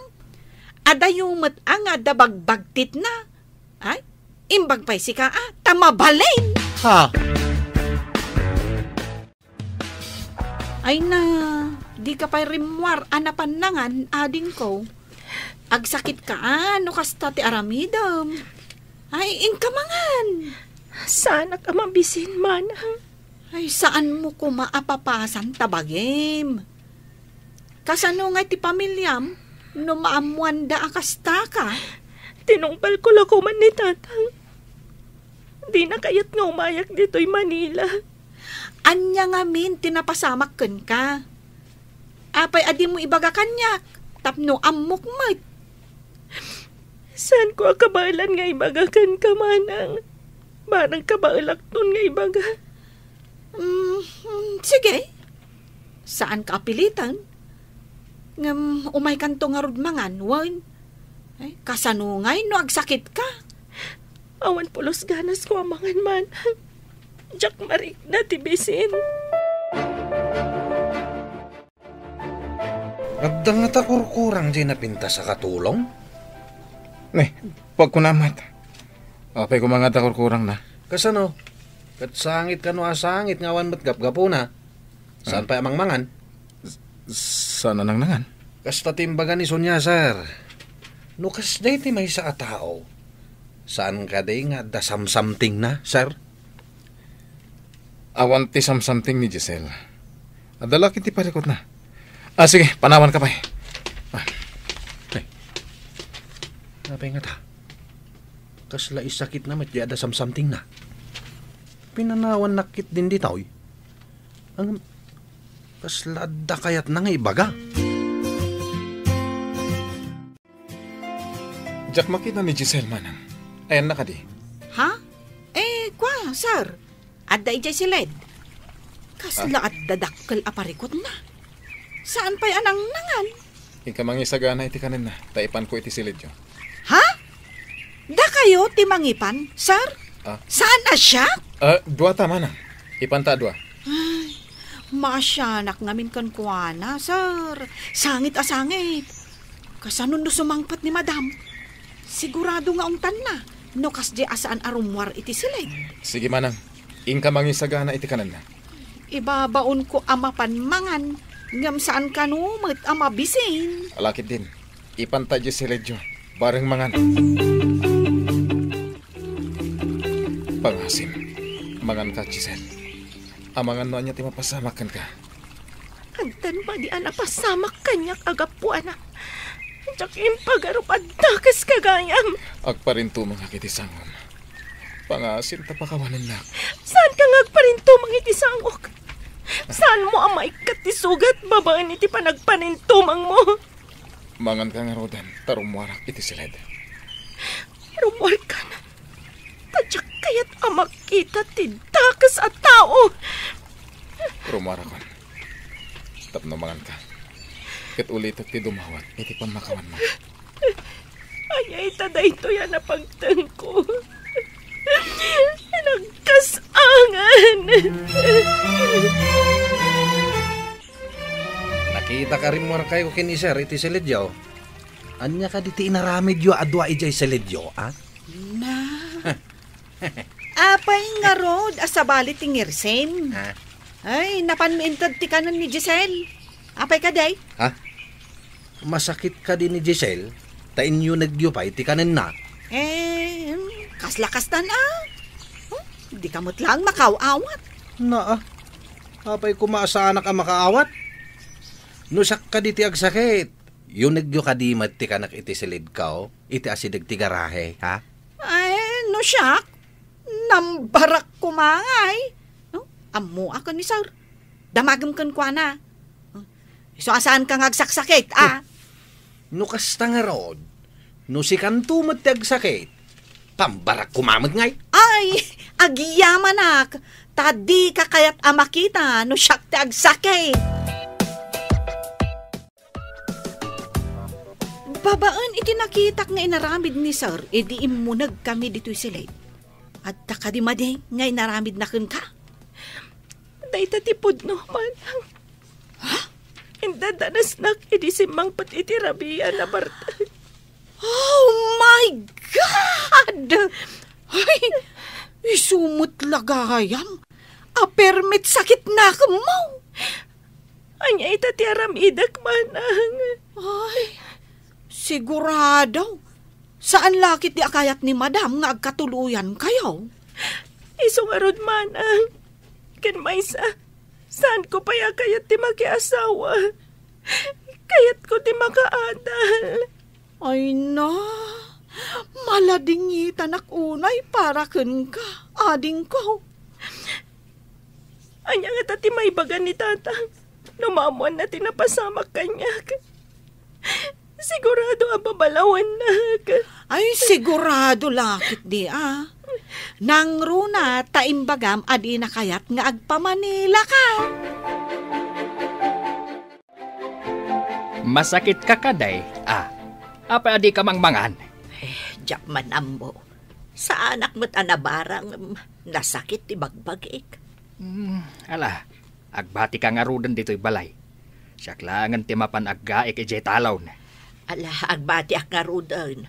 Adayo met a nga adda bagbagtitna. Ay, imbag pay sika a, ta mabalin! Ha? Ay na, dika pay rimmuar a napan nangan, adingko. Agsakit ka a, no kasta ti aramidem. Ay, inka mangan. Saanak a mabisin, manang. Ay, saanmo koma a papasan ta bagim. Kasano ngay ti pamiliam no maammoanda a kasta ka? Tinungpalko la koma ni tatang. Dina kayat nga umayak ditoy Manila. Ania ngamin ti napasamak kenka? Apay a dimo ibaga kaniak tapno ammok met? Saanko a kabaelan nga ibaga kenka, manang. Barang kabaelakton nga ibaga. Mm, mm, sige. Saanka a piliten. Ngem umaykanto ngarud mangan, wen? Ay, kasano ngay no agsakit ka? Awan pulos ganas ko a mangan, manang. Diak marikna ti bisin. Adda ngata kurkurang diay napintas a katulong? Ne, pagkunamat. Apay koma nga adda kurkurangna? Kasano? Ket sangit kano a sangit nga awan met gapgapuna? Saan Ah. pay a mangmangan? S-, saan a nangnangan? Kasta ti imbaga ni Sonia, sir. No kasdiay ti maysa a tao, saan kadi nga adda samsamtingna, sir? Awan ti samsamting ni Giselle. Adda la ket ti parikutna. Ah, sige, panawanka pay. Ah. Ay. Apay ngata? Kasla isakitna met diay adda samsamtingna. Pinanawannak ketdin ditoy. Ang kasla adda kayatna nga ibaga. Diak makita ni Giselle, manang. Ayanna kadi? Ha? Eh, kua, sir. Adda idiay siled. Kasla Ah. adda dakkel a parikutna. Saan pay a nangnangan? Inka mangisagana iti kanenna, ta ipanko iti siledyo. Ha? Dakayo ti mangipan, sir? Ah. Saan a siak? Ah, dua ta, manang. Ipanta a dua. Ay, maasianak ngamin kenkuana, sir. Sangit a sangit. Kasano no sumangpet ni madam? Sigurado nga ungtanna no kasdiay a saan a rummuar iti siled. Sige, manang. Inka mangisagana iti kanenna. Ibabaonko a mapan mangan, ngem saan kano met a mabisin. Ala ketdin, ipanta idiay siledyo, bareng mangan. Pangasim, manganka, Giselle. Amangan no ania ti mapasamak kenka. Addan madi a napasamak kaniak a gapuana. Diak impagarup a dakes ka gayam. Agparintumengak iti sangom. Pangasim ta pakawanennak. Saanka nga agparintumeng iti sangok? Saanmo a maikkat ti sugat babaen iti panagparintumengmo? Manganka ngaruden, ta rummuarak iti siled. Rummuarkan. Ta diak kayat a makita ti dak kas a tao. Rumuarakon tapno manganka. Ket ulitek ti dumawat iti pammakawanmo. Ania ita daytoy a napagtengko? Nagkas-angan. Nakitak a rimmuarkayo ken ni Sir iti silidyo. Ania kadi ti inaramidyo a dua idiay silidyo, a? Na. Apay ngarud a sabali ti ngirsim? Ha? Ay, napanmi inted ti kanen ni Giselle. Apay kadi? Ha? Masakit kadi ni Giselle? Ta inyunegyo pay ti kanenna. Eh, hmm, kasla kastan a. Hmm, di ka met laeng makaaw-awat. Naa, apay koma a saanak a makaawat? No siak kadi ti agsakit, yunegyo kadi met ti kanek iti silidko, iti asideg ti garahe, ha? Ay, no siak, nambarak koma ngay. No? Ammoak ni Sir. Damagem kenkuana. Isu a saanka nga agsaksakit, a? Oh, no kasta ngarud, no sikanto met ti agsakit, pambarak koma met ngay. Ay, agyamanak, ta dika kayat a makita no siak ti agsakit. Babaen iti nakitak nga inaramid ni Sir idi immunegkami ditoy silid, adda kadi madi nga inaramidna kenka? Dayta ti pudno, manang. Ha? Indadanasnak idi simmangpet iti rabii a nabartek. Oh my God! Ay, isu met la gayam a permi ti sakitnakemmo. Ania ita ti aramidek, manang? Ay, sigurado. Saan la ketdi a kayat ni Madam nga agkatuloyankayo? Isu ngarud, manang. Ken maysa, saanko pay a kayat ti makiasawa. Kayatko ti makaadal. Ay na, maladingitanak unay para kenka, adingko. Ania ngata ti maibaga ni Tatang no maammoanna ti napasamak kaniak? Sigurado a babalawannak. Ay, sigurado la ketdi a. Nangruna ta imbagam a dina kayat nga agpamanilaka. Masakitka kadi, a? Apay a dika mangmangan? Eh, diak man ammo. Saanak met a nabarang, nasakit ti bagbagik. Hmm, ala, agbatika ngaruden ditoy balay. Siak laengen ti mapan aggaik idiay talon. Ala, agbatiak ngaruden.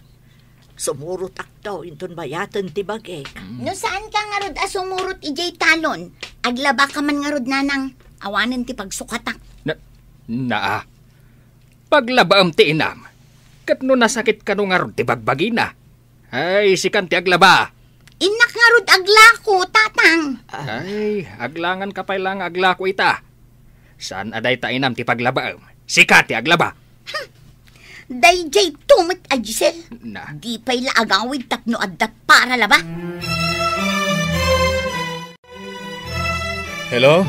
Sumurotakto inton bayaten ti bagik. Mm. No saanka ngarud a sumurot idiay talon, aglabaka man ngarud, nanang. Awanen ti pagsukatak. Na, naa. Paglabaem ti inam. Ket no nasakit kano ngarud ti bagbagina? Ay, sikan ti aglaba. Innak ngarud aglako, tatang. Ay, aglanganka pay la nga aglako ita. Saan a dayta inam ti paglabaem. Sika ti aglaba. Hmm. Daydiay to met a Giselle. Na. Di pay la agawid tapno adda para laba. Hello?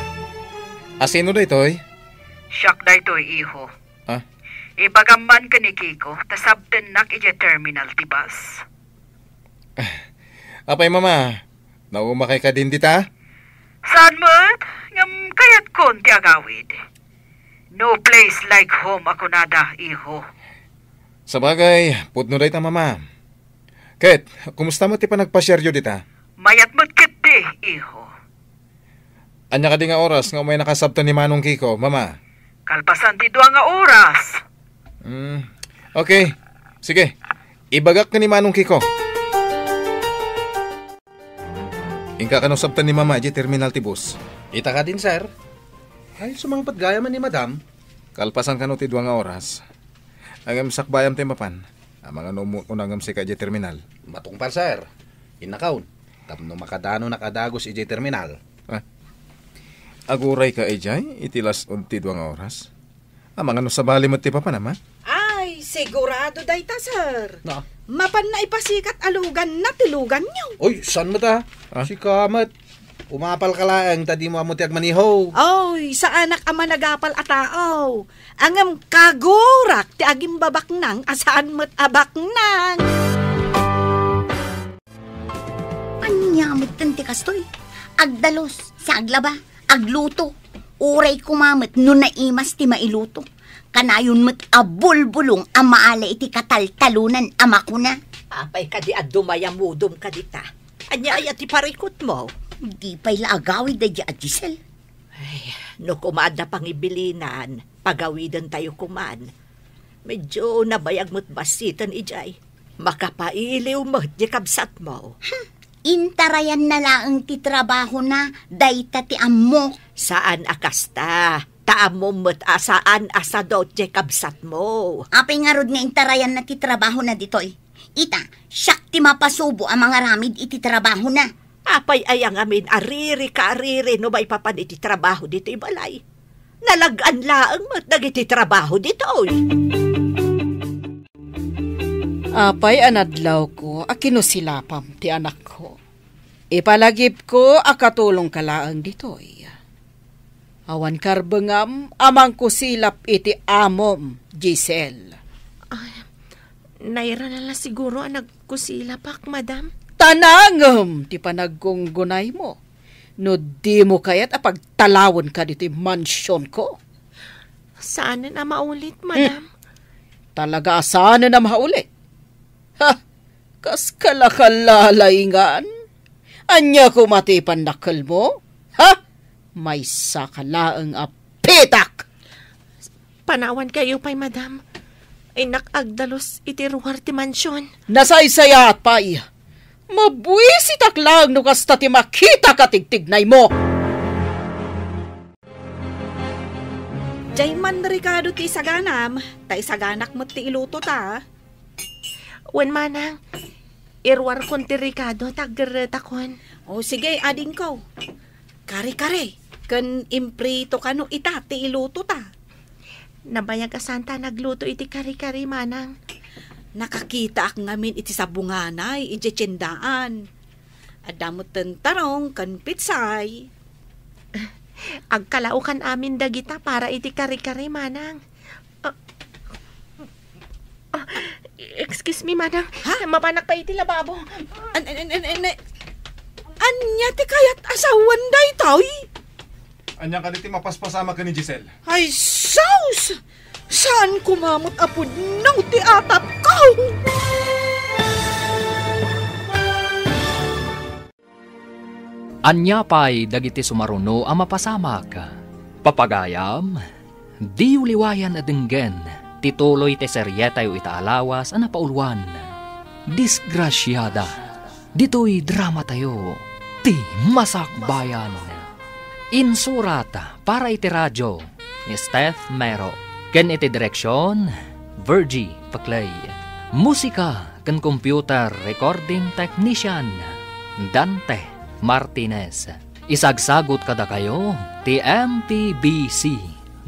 Asino daytoy? Siak daytoy, iho. Ah? Ibagam man ken ni Kiko, ta sabtennak idiay terminal ti bus. Apay, Mama? Naumakay kadin dita? Saan met? Ngem kayatkon ti agawid. No place like home a kunada, iho. Sabagay, pudno dayta, Mama. Ket, kumusta met ti panagpasiaryo dita? Mayat met ketdi, iho. Ania kadi nga oras nga umaynaka sabten ni Manong Kiko, Mama? Kalpasan ti dua nga oras. Hmm. Okay. Sige. Ibagak ken ni Manong Kiko. Inka kano sabten ni Mama idiay terminal ti bus? Ita kadin, sir. Ay, sumangpet gayam ni Madam. Kalpasan kano ti dua nga oras. Ngem sakbayam ti mapan. Amangan no umuna ngem sika idiay terminal. Matungpal, sir. Innakaon. Tapno makadanonak a dagus idiay terminal. Ah. Agurayka idiay iti las-ud ti dua nga oras? Amangan no sabali met ti papanam, a? Ay, sigurado dayta, sir. Na? Mapanna ipasikat a luganna ti luganyo. Oy, saan met, a? Ah? Sika met. Umapalka laeng ta dimo ammo ti agmaniho. Oy, saanak a managapal a tao. Ngem kagurak ti agimbabaknang a saan met a baknang. Ania metten ti kastoy? agdalus, saglaba, agluto. Uray koma met no naimas ti mailuto. Kanayon met a bulbulong a maala iti kataltalonan a makuna. Apay kadi a dumayamudom kadita? Ania aya ti parikutmo? Di pay la agawid daydi a Giselle. Ay, no koma adda pangibilinan, pagawidentayo koman. Medyo nabayag met bassiten idiay. Makapailiw met ti kabsatmo. Hmm, intarayanna laeng ti trabahona, dayta ti ammo. Saan a kasta. Ta ammom met a saan a sado ti kabsatmo. Apay ngarud nga intarayanna ti trabahona ditoy? Ita, siak ti mapasubo a mangaramid iti trabahona. Apay aya ngamin a ririka a riri no maipapan iti trabaho ditoy balay? Nalag-an laeng met dagiti trabaho ditoy. Apay a nadlawko a kinusilapam ti anakko. Ipalagipko a katulongka laeng ditoy. Awan karbengam a mangkusilap iti amom, Giselle. Ay, nairana la siguro a nagkusilapak, madam. Tanangem ti panaggungunaymo. No dimo kayat a pagtalawenka ditoy mansionko. Saanen a maulit, madam. Hmm. Talaga a saanen a maulit. Ha? Kas kalakalalingan? Ania koma ti pannakkelmo? Ha? Maysaka laeng a pitak! Panawankayo pay, madam. Innak agdalus iti ruar ti mansion. Nasaysayaat pay. Mabuisitak laeng no kasta ti makitak a tigtignaymo. Diay man rikado ti isaganam, ta isaganak met ti iluto ta. Wen, manang, iruarkon ti rikado ta aggerretakon. O, sige, adingko. Kare-kare, ken imprito kano ita ti iluto ta. Nabayag a santa nagluto iti kare-kare, manang. Nakakitaak ngamin iti sabunganay idiay tiendaan. Adda met ten tarong ken pitsay. Agkalaokan amin dagita para iti kare-kare, manang. Ah, ah, excuse me, manang. Ha? Mapanak pa iti lababo. An-, an-, an-, an-, an-, ania ti kayat a sawen daytoy? Ania kadi ti mapaspasamak ken ni Giselle? Ay, sus! Saan koma met a pudno ti atapko? Ania pay dagiti sumaruno a mapasamak? Papagayam, diyo liwayan a denggen ti tuloy ti serietayo ita a lawas a napauluan, Disgrasiada. Ditoy dramatayo, ti Masakbayan. Insurat para iti radio ni Steph Mero, ken iti direksion, Virgie Paclay. Musika ken computer recording technician, Dante Martinez. Isagsagut kadakayo ti M P B C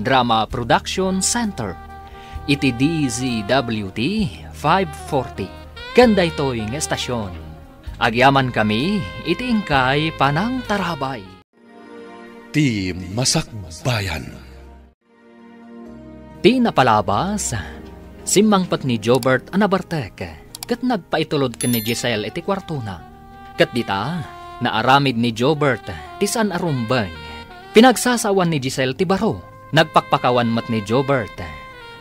Drama Production Center iti D Z W T five forty. Ken daytoy nga estasion, agyamankami iti inkay panangtarabay. Ti Masakbayan. Ti napalabas, simmangpet ni Jobert a nabartek ket nagpaitulod ken ni Giselle iti kuartona. Ket dita, naaramid ni Jobert ti saan a rumbeng. Pinagsasawan ni Giselle ti baro. Nagpakpakawan met ni Jobert,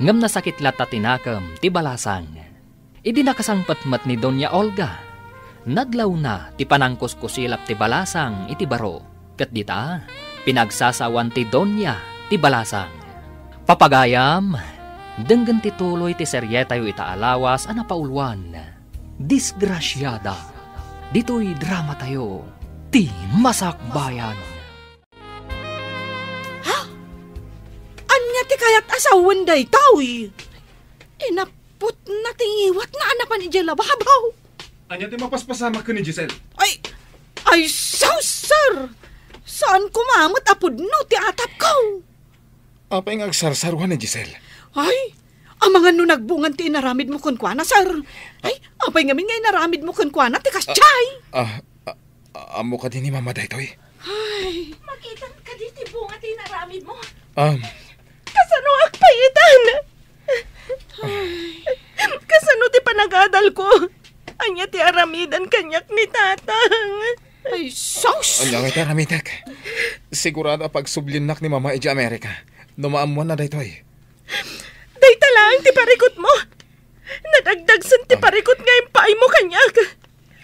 ngem nasakit latta ti nakem ti balasang. Idi nakasangpet met ni Doña Olga, nadlawna ti panangkuskusilap ti balasang iti baro, ket dita, pinagsasawan ti Doña ti balasang. Papagayam, denggen ti tuloy ti serietayo ita a lawas a napauluan, Disgrasiada. Ditoy dramatayo, ti Masakbayan. Ha? Ania ti kayat a sawen daytoy? Inaputna ti ngiwatna a napan idiay lababaw. Ania ti mapaspasamak ken ni Giselle? Ay, ay, sus, sir! Saan koma met a pudno ti atapko? Apay nga agsarsaruan ni Giselle? Ay, amangan no nagbungan ti inaramidmo kenkuana, sir. Ay, apay ngamin nga inaramidmo kenkuana ti kasdiay? Ah, ah, Ammo kadi ni Mama daytoy? Ay. Makitam kadi ti bunga ti inaramidmo? Um. Kasano agpayitan? Ay. Kasano ti panagadalko? Ania ti aramidan kaniak ni Tatang? Ay, sus! Ania ngay ti aramidak? Sigurado a pagsubliennak ni Mama idiay Amerika no maammoanna daytoy. Dayta laeng ti parikutmo. Nadagdagsen ti Um, parikut nga impaaymo kaniak.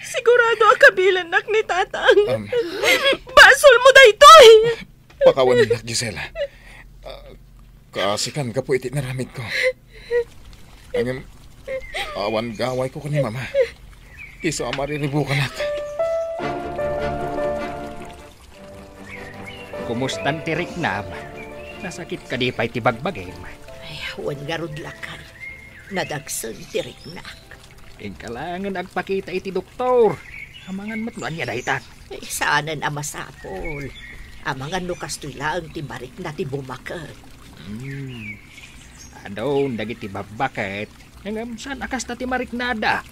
Sigurado a kabilennak ni Tatang. Um, Basolmo daytoy! Pakawannak, Gisela. Ah, kaasikan gapu iti naramidko. Ngem, awan gawayko ken ni Mama. Isu a mariribukanak. Kumustan ti riknam? Nasakit kadi pay ti bagbagim? Ay, wen ngarud, lakay. Nadagsen ti riknak. Inka laengen agpakita iti doktor. Amangan met no ania dayta. Ay, saanen a masapul. Amangan no kastoy laeng ti marikna ti bumaket. Hmm. Adun dagiti babbaket, ngem saan a kasta ti mariknada.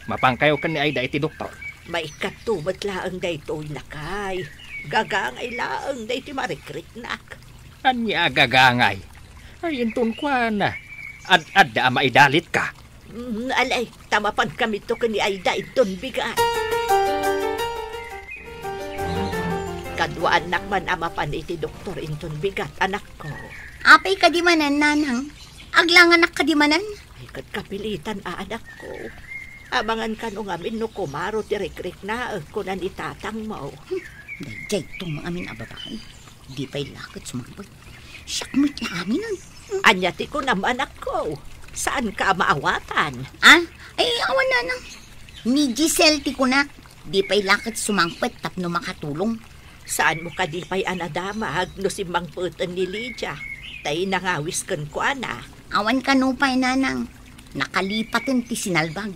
Mapankayo ken ni Aida iti doktor. Maikkato met laeng daytoy, lakay. Gagangay laeng daytoy marikriknak. Ania a gagangay? Ay, inton kuana, ad-adda a maidalitka. Mm, alay, ta mapankamito ken ni Aida inton bigat. Kaduaannak man a mapan iti doktor inton bigat, anakko. Apay kadi manen, nanang? Aglanganak kadi manen? Ay, ket kapilitan a, anakko. Amangan kano ngamin no kumaro ti rikriknaek, kuna ni tatangmo. Hmm, daydiay to nga amin a babae. Di pay la ket sumangpet. Siak met la aminen. Ania ti kunam, anakko? Saanka a maawatan? Ah? Ay, awan, nanang. Ni Giselle ti kunak. Di pay la ket sumangpet tapno makatulong. Saanmo kadi pay a nadamag no simmangpeten ni Lydia, tay nangawis kenkuana? Awan kano pay, nanang. Nakalipaten ti sinalbag.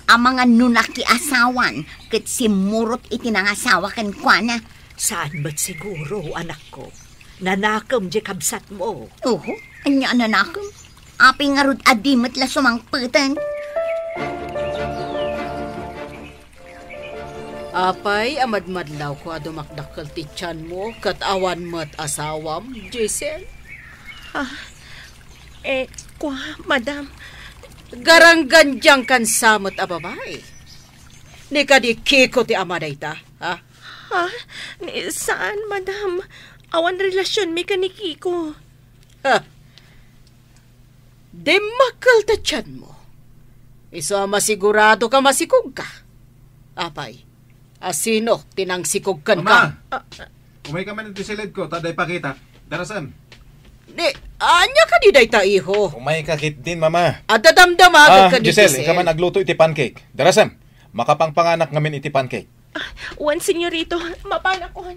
Amangan no nakiasawan ket simmurot iti nangasawa kenkuana. Saan met siguro, anakko. Nanakem diay kabsatmo. Oho, ania a nanakem? Apay ngarud a di met la sumangpeten? Apay a madmadlawko a dumakdakkel ti tianmo ket awan met asawam, Giselle? Ah, eh, kua, madam. Garanggandiangkan sa met a babae. Ni kadi Kiko ti ama dayta, ha? Ha? Ni, saan, madam. Awan relasionmi ken ni Kiko. Ha? Dimmakkel ta tianmo. Isu a masigurado ka masikog ka. Apay, asino ti nangsikog kenka? Mama! Ah, ah. Umay ka man iti siled ko, ta adda ipakita. Darasem. Ni, ania kadi dayta, iho? Umay ka ketdin, Mama. Adda damdama Ah, ken ni Giselle, Giselle, inka man agluto iti pancake. Darasem. Makapangpanganak ngamin iti pancake. Ah, wen, senyorito, mapanakon.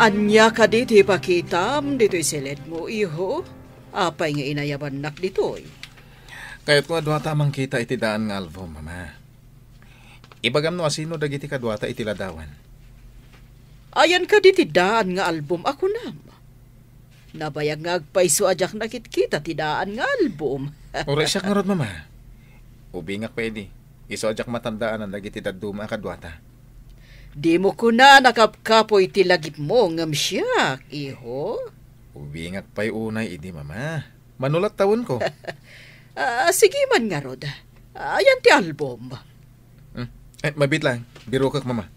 Ania kadi ti ipakitam ditoy siledmo, iho? Apay nga inayabannak ditoy? Kayatko a duata a mangkita iti daan nga album, Mama. Ibagam no asino dagiti kaduata iti ladawan. Ayan kadi ti daan nga album a kunam? Nabayag nga agpayso a diak nakitkita ti daan nga album. Uray siak ngarud, Mama. Ubingak pay idi. Isu a diak matandaanan dagiti dadduma a kaduata. Dimo kuna a nakapkapoy ti lagipmo ngem siak, iho? Ubingak pay unay idi, Mama. Manulat tawenko. Ah, sige man ngarud. Ayan ti album. Hmm. Eh, mabiit lang. Birokek, Mama.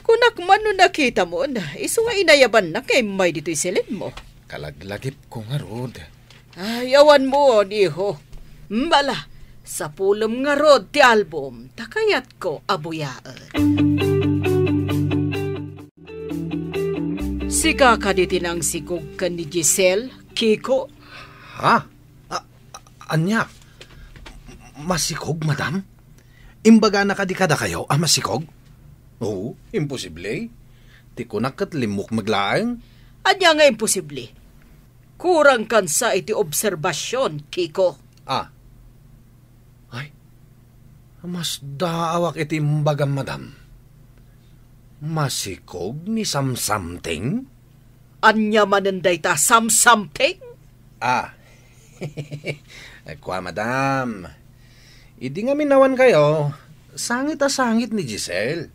Kunak man no nakitamon, isu nga inayabannak nga immay ditoy siledmo. Kalaglagipko ngarud. Ay, awanmo, iho. Mala, sapulem ngarud ti album, ta kayatko a buyaen. Sika kadi ti nangsikog ken ni Giselle, Kiko? Ha? A-, a-, ania? Masikog, madam? Imbagana kadi kadakayo a masikog? Oo, imposible. Ti kunak ket limmukmeg laeng. Ania nga imposible? Kurangkan sa iti obserbasion, Kiko. Ah. Ay, masdaawak iti imbagam, madam. Masikog ni Samsamting? Ania manen dayta, Samsamting? Ah. Kua, madam. Idi ngamin awan kayo, sangit a sangit ni Giselle.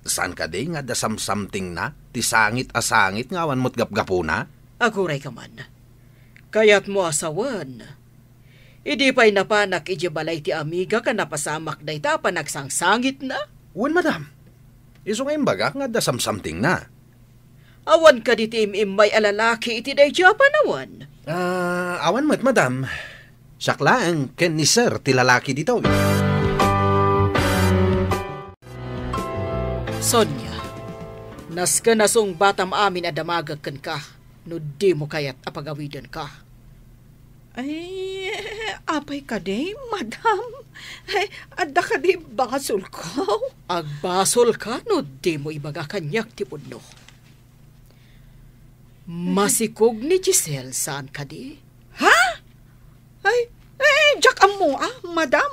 Saan kadi nga adda samsamtingna ti sangit a sangit nga awan met gapgapuna? Aguray ka man. Kayatmo a sawen, Idi pay napanak idiay balay ti amigak a napasamak dayta a panagsangsangitna? Wen, madam. Isu nga imbagak nga adda samsamtingna. Awan kadi ti im-immay a lalaki iti daydiay a panawen? Ah, awan met, madam. Siak laeng ken ni Sir ti lalaki ditoy. Sonia, nasken a sungbatam amin a damagek kenka no dimo kayat a pagawidenka. Ay, apay kadi, madam? Ay, adda kadi basolko? Agbasolka no dimo ibaga kaniak ti pudno. Masikog ni Giselle, saan kadi? Ha? Ay, eh, diak ammo, ah, madam.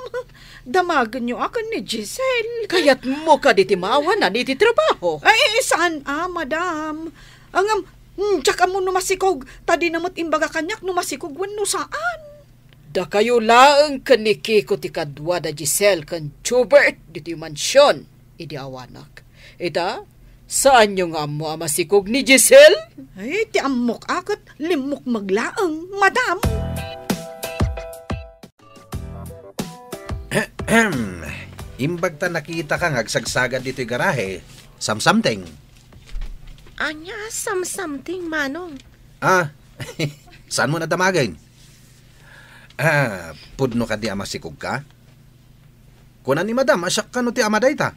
Damagenyo a ken ni Giselle. Kayatmo kadi ti maawanan iti trabaho? Ay, saan, ah, madam. Ngem, hmm, diak ammo no masikog, ta dina met imbaga kaniak no masikog wenno saan. Dakayo laeng ken ni Kiko ti kadua da Giselle ken Jubert ditoy mansion idi awanak. Ita, saanyo nga ammo a masikog ni Giselle? Ay, ti ammok a ket limmukmeg laeng, madam. Ahem. Imbag ta nakitaka nga agsagsagad ditoy garahe, samsamteng. Ania a samsamteng, Manong? Ah, saanmo a damagen? Ah, pudno kadi a masikogka? Kuna ni Madam a siak kano ti ama dayta.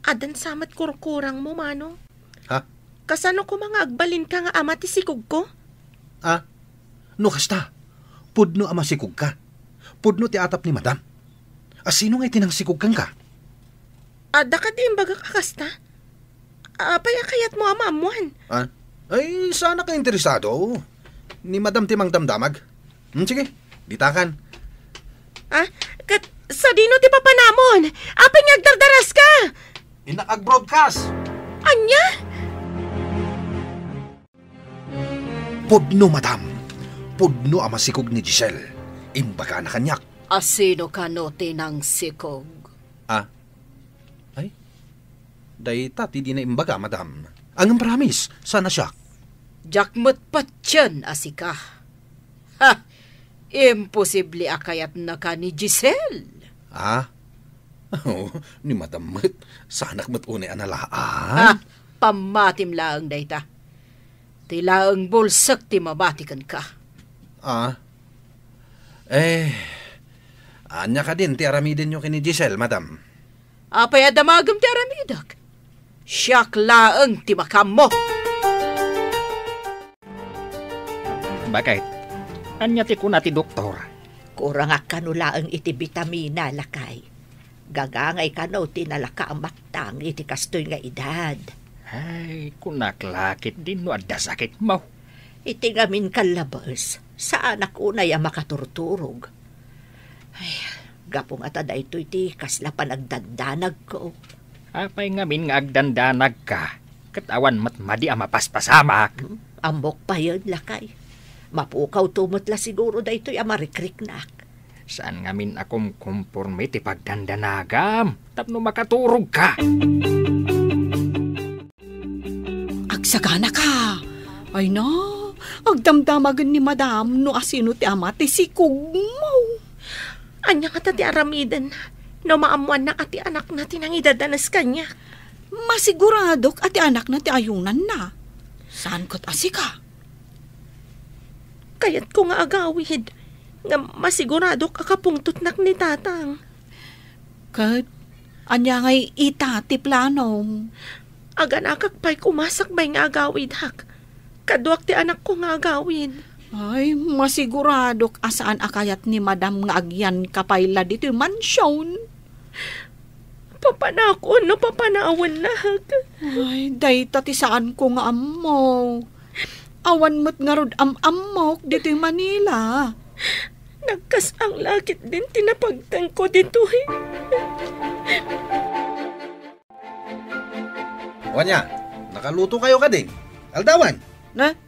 Addan sa met kurkurangmo, Manong. Ha? Kasano koma nga agbalinka nga ama ti sikogko? Ah, no kasta, pudno a masikogka. Pudno ti atap ni Madam. A sino nga iti nangsikog kenka? Adda kadi imbagak a kasta? Apay a kayatmo a maammuan? Ah? Ay, saanak a interesado. Ni Madam ti mangdamdamag. Hmm, sige, ditakan. Ah, ket sadino ti papanamon? Apay nga agdardaraska? Innak ag-broadcast. Ania? Pudno, Madam. Pudno a masikog ni Giselle. Imbagana kaniak. A sino kano ti nangsikog? Ah? Ay? Dayta ti dina imbaga, Madam. Ngem promise, saan a siak. Diak met patien a sika. Ha! Imposible a kayatnaka ni Giselle. Ah? Oh, ni Madam met, saanak met unay a nalaan. Ha! Pammatim laeng dayta. Ti laeng bulsek ti mamati kenka. Ah? Eh, ania kadin ti aramidenyo ken ni Giselle, Madam? Apay a damagem ti aramidek? Siak laeng ti makaammo. Bakit? Ania ti kuna ti doktor? Kurangak kano laeng iti bitamina, lakay. Gagangay kano ti nalaka a maktang iti kastoy nga edad. Ay, kunak la ketdin no adda sakitmo. Iti ngamin kallabes, saanak unay a makaturturog. Ay, gapu ngata daytoy ti kasla panagdandanagko. Apay ngamin nga agdandanagka, ket awan met madi a mapaspasamak? Hmm, ammok payen, lakay. Mapukawto met la siguro daytoy a marikriknak. Saan ngamin a kumkomporme ti pagdandanagam tapno makaturogka? Agsaganaka! Ay na, agdamdamagen ni Madam no asino ti ama ti sikogmo. Ania ngata ti aramiden no maammoanna a ti anakna ti nangidadanes kaniak? Masiguradok a ti anakna ti ayunanna. Saan ket a sika? Kayatko nga agawid, ngem masiguradok a kapungtotnak ni Tatang. Ket ania ngay ita ti planom? Aganakak pay koma sakbay nga agawidak. Kaduak ti anakko nga agawid. Ay, masiguradok a saan a kayat ni Madam nga agyanka pay la ditoy mansion. Papanakon no papanawennak. Ay, dayta ti saanko nga ammo. Awan met ngarud am-ammok ditoy Manila. Nagkas-ang la ketdin ti napagtengko ditoy. Wania, nakalutokayo kadi? Aldawan? Ne?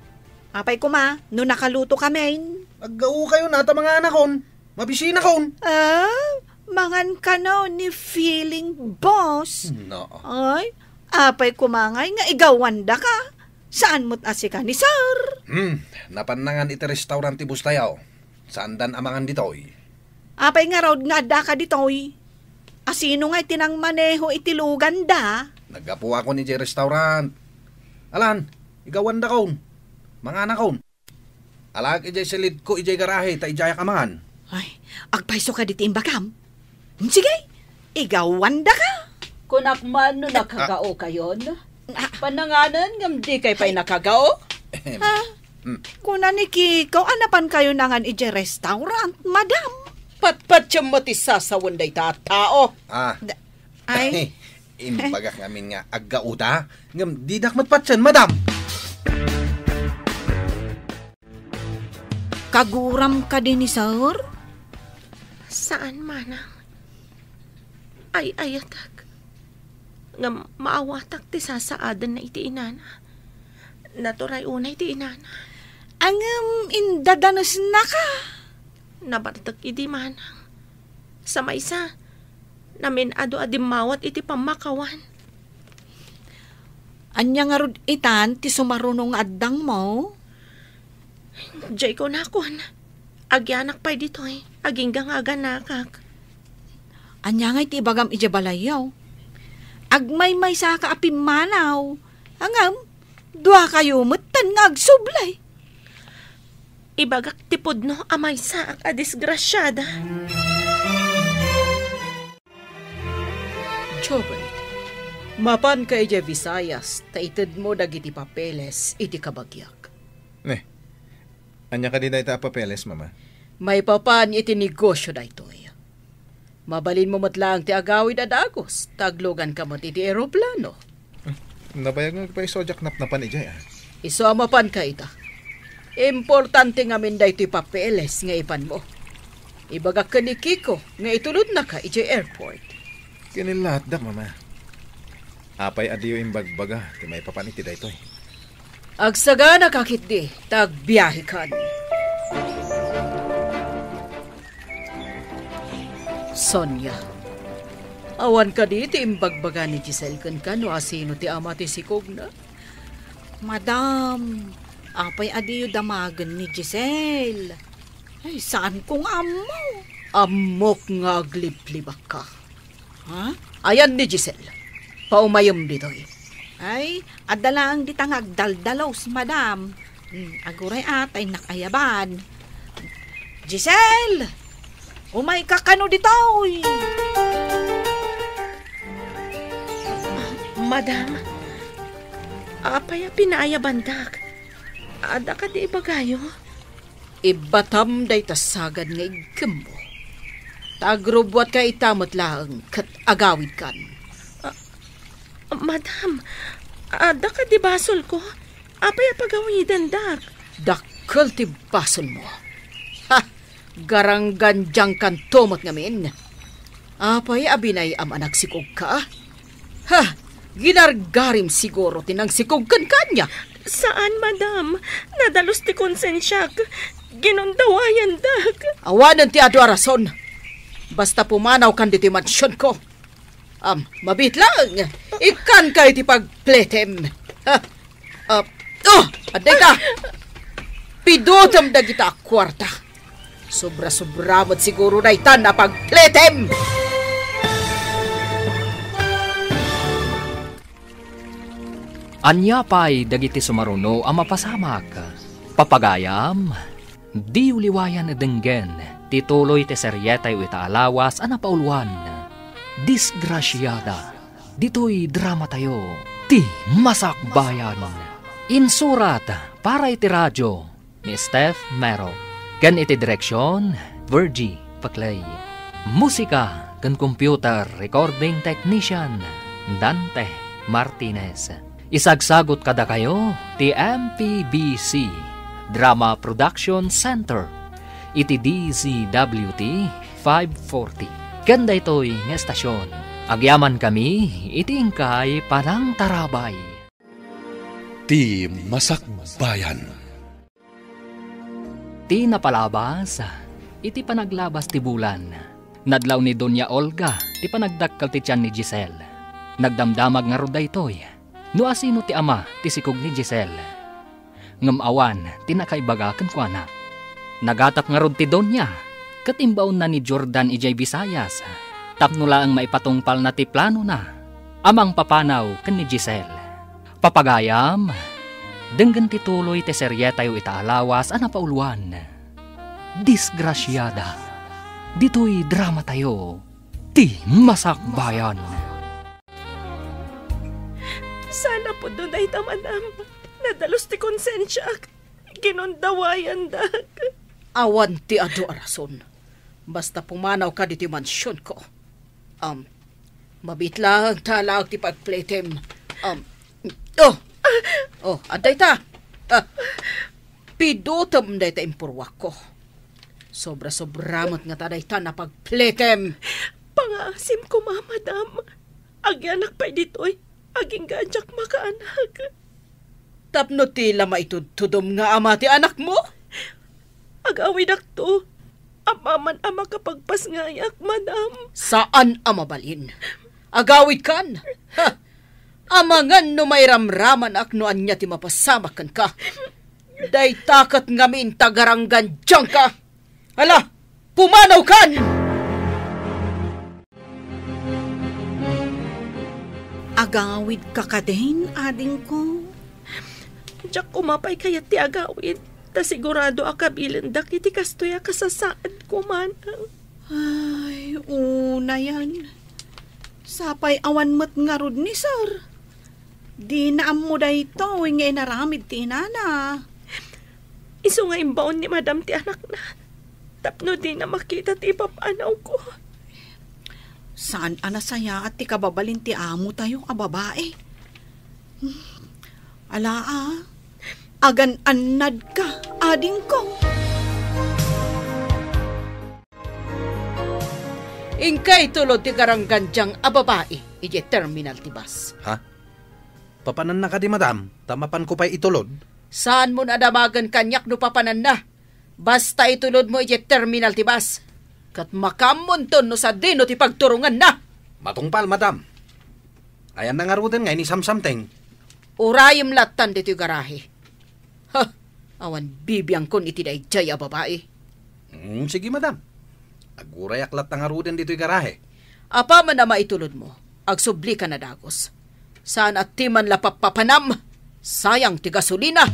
Apay koma, no nakalutokamin? Aggaokayo na ta manganakon. Mabisinakon. Ah, mangan kano ni feeling boss. No. Ay, apay koma ngay nga igawandaka? Saan met a sika ni Sir? Hmm, napan nangan iti restaurant ti boss tayo. Saandan a mangan ditoy? Apay ngarud nga addaka ditoy? Asino nga iti nangmaneho iti luganda? Naggapuakon idiay restaurant. Alan, igawandakon. Manganakon. Alaek idiay silidko idiay garahe ta idiayak a mangan. Ay, agpayso kadi ti imbagam? Sige, igawandaka. Kunak man no nakagaokayon. Ah. Pananganan ngem dikay pay nakagao? Ahem. Ha? Mm. Kuna ni Kiko a napankayo nangan idiay restaurant, madam. Patpatiem met ti sasawen dayta a tao. Ah. Da-, ay. Imbagak ngamin nga aggaoda, ngem didak met patien, madam. Kaguram kadi ni sir? Saan, manang. Ay-ayatek. Ngem maawatak ti sasaadenna iti inana. Naturay unay ti inana. Ngem indadanesnaka. Nabartek idi, manang. Sa maysa, namin-adu a dimmawat iti pammakawan. Ania ngarud itan ti sumaruno nga addangmo? Diay kunakon, agianak pay ditoy, agingga nga aganakak. Ania ngay ti ibagam idiay balayyo? Agmaymaysaka a pimmanaw, ngem duakayo metten nga agsublay. Ibagak ti pudno a maysaak a disgrasiada. Jobert, mapanka idiay Visayas ta itedmo dagiti papeles iti kabagiak. Ne, ania kadi dayta a papeles, Mama? Maipapan iti negosio daytoy. Mabalinmo met laeng ti agawid a dagus ta agluganka met iti eroplano. Hmm, nabayag nga agpayso a diak napnapan idiay, a. Isu a mapanka ita. Importante ngamin daytoy papeles nga ipanmo. Ibagak ken ni Kiko nga itulodnaka idiay airport. Ken ni latta, Mama. Apay a diyo imbagbaga ti maipapan iti daytoy? Agsaganaka ketdi ta agbiahekan. Sonia, awan kadi ti imbagbaga ni Giselle kenka no asino ti ama ti sikogna? Madam, apay a diyo damagen ni Giselle? Ay, saanko nga ammo. Ammok nga agliblibakka. Ha? Ayan ni Giselle. Paumayem ditoy. Ay, adda laeng dita nga agdaldalos, madam. Hmm, aguray a, ta innak ayaban. Giselle! Umayka kano ditoy! Madam, apay a pinaayabandak? Adda kadi ibagayo? Ibbatam dayta sagad nga iggemmo. Ta agrubbuatka ita met laeng ket agawidkan. Ah, madam, adda kadi basolko? Apay a pagawidendak? Dakkel ti basolmo. Ha! Garanggandiangkanto met ngamin. Apay a binay-am a nagsikogka? Ha! Ginargarim siguro ti nangsikog kenka, ania? Saan, madam. Nadalus ti konsensiak. Ginundawayandak. Awanen ti adu a rason. Basta pumanawkan ditoy mansionko. Am, mabiit laeng. Ikkanka iti pagpletem. Ha? Ah, oh, adda ita. Pidutem dagita a kuarta. Sobra-sobra met siguro daytan a pagpletem. Ania pay dagiti sumaruno a mapasamak? Papagayam, diyo liwayan a denggen ti tuloy ti serietayo ita a lawas a napauluan, Disgrasiada. Ditoy dramatayo, Ti Masakbayan. Insurat para iti radio ni Steph Mero, ken iti direksion, Virgie Paclay. Musika ken computer recording technician, Dante Martinez. Isagsagut kadakayo ti M P B C Drama Production Center iti D Z W T five forty. Ken daytoy nga estasion, agyamankami iti inkay panangtarabay. Ti Masakbayan. Ti napalabas, iti panaglabas ti bulan, nadlaw ni Doña Olga ti panagdakkel ti tian ni Giselle. Nagdamdamag ngarud daytoy no asino ti ama ti sikog ni Giselle. Ngem awan ti nakaibaga kenkuana. Nagatap ngarud ti Doña ket imbaonna ni Jordan idiay Visayas tapno laeng maipatungpalna ti planona a mangpapanaw ken ni Giselle. Papagayam, denggen ti tuloy ti serietayo ita a lawas a napauluan, Disgrasiada. Ditoy dramatayo, ti masakbayan. Sana pudno dayta, madam. Nadalus ti konsensiak. Ginundawayandak. Awan ti adu a rason. Basta pumanawka ditoy mansionko. Um, mabiit laeng ta alaek ti pagpletem. Um, oh! Oh, adda ita. Ah, pidutem dayta impurwakko. Sobra-sobra met ngata dayta napagpletem. Pangaasim koma, madam. Agianak pay ditoy, agingga a diak makaanak. Tapno ti la maitudtudom nga ama ti anakmo? Agawidakto. Apaman a makapagpasngayak, madam. Saan a mabalin. Agawidkan. Ha! Amangan no mairamramanak no ania ti mapasamak kenka. Dayta ket ngamin tagaranggandiangka. Ala, pumanawkan! Agawidka kadin, adingko? Diak koma pay kayat ti agawid, ta sigurado a kabilendak iti kastoy a kasasaadko, manang. Ay, unayan. Sapay awan met ngarud ni Sir. Dina ammo daytoy nga inaramid ti inana. Isu nga imbaon ni Madam ti anakna tapno dina makita ti ipapanawko. Saan a nasayaat ti kababalin ti amotayo a babai. Ala a, agan-annadka, adingko. Inka itulod ti garanggandiang a babai idiay terminal ti bus. Ha? Papananna kadi, madam, ta mapanko pay itulod? Saanmon a damagen kaniak no papananna. Basta itulodmo idiay terminal ti bus. Ket makaammonton no sadino ti pagturonganna. Matungpal, madam. Ayanna ngaruden nga inisamsamteng? Urayem lattan ditoy garahe. Ha! Awan bibiangkon iti daydiay a babai. Mm, sige, madam. Agurayak latta ngaruden ditoy garahe. Apaman a maitulodmo, agsublika na dagus. Saan a ti man la pappapanam. Sayang ti gasolina.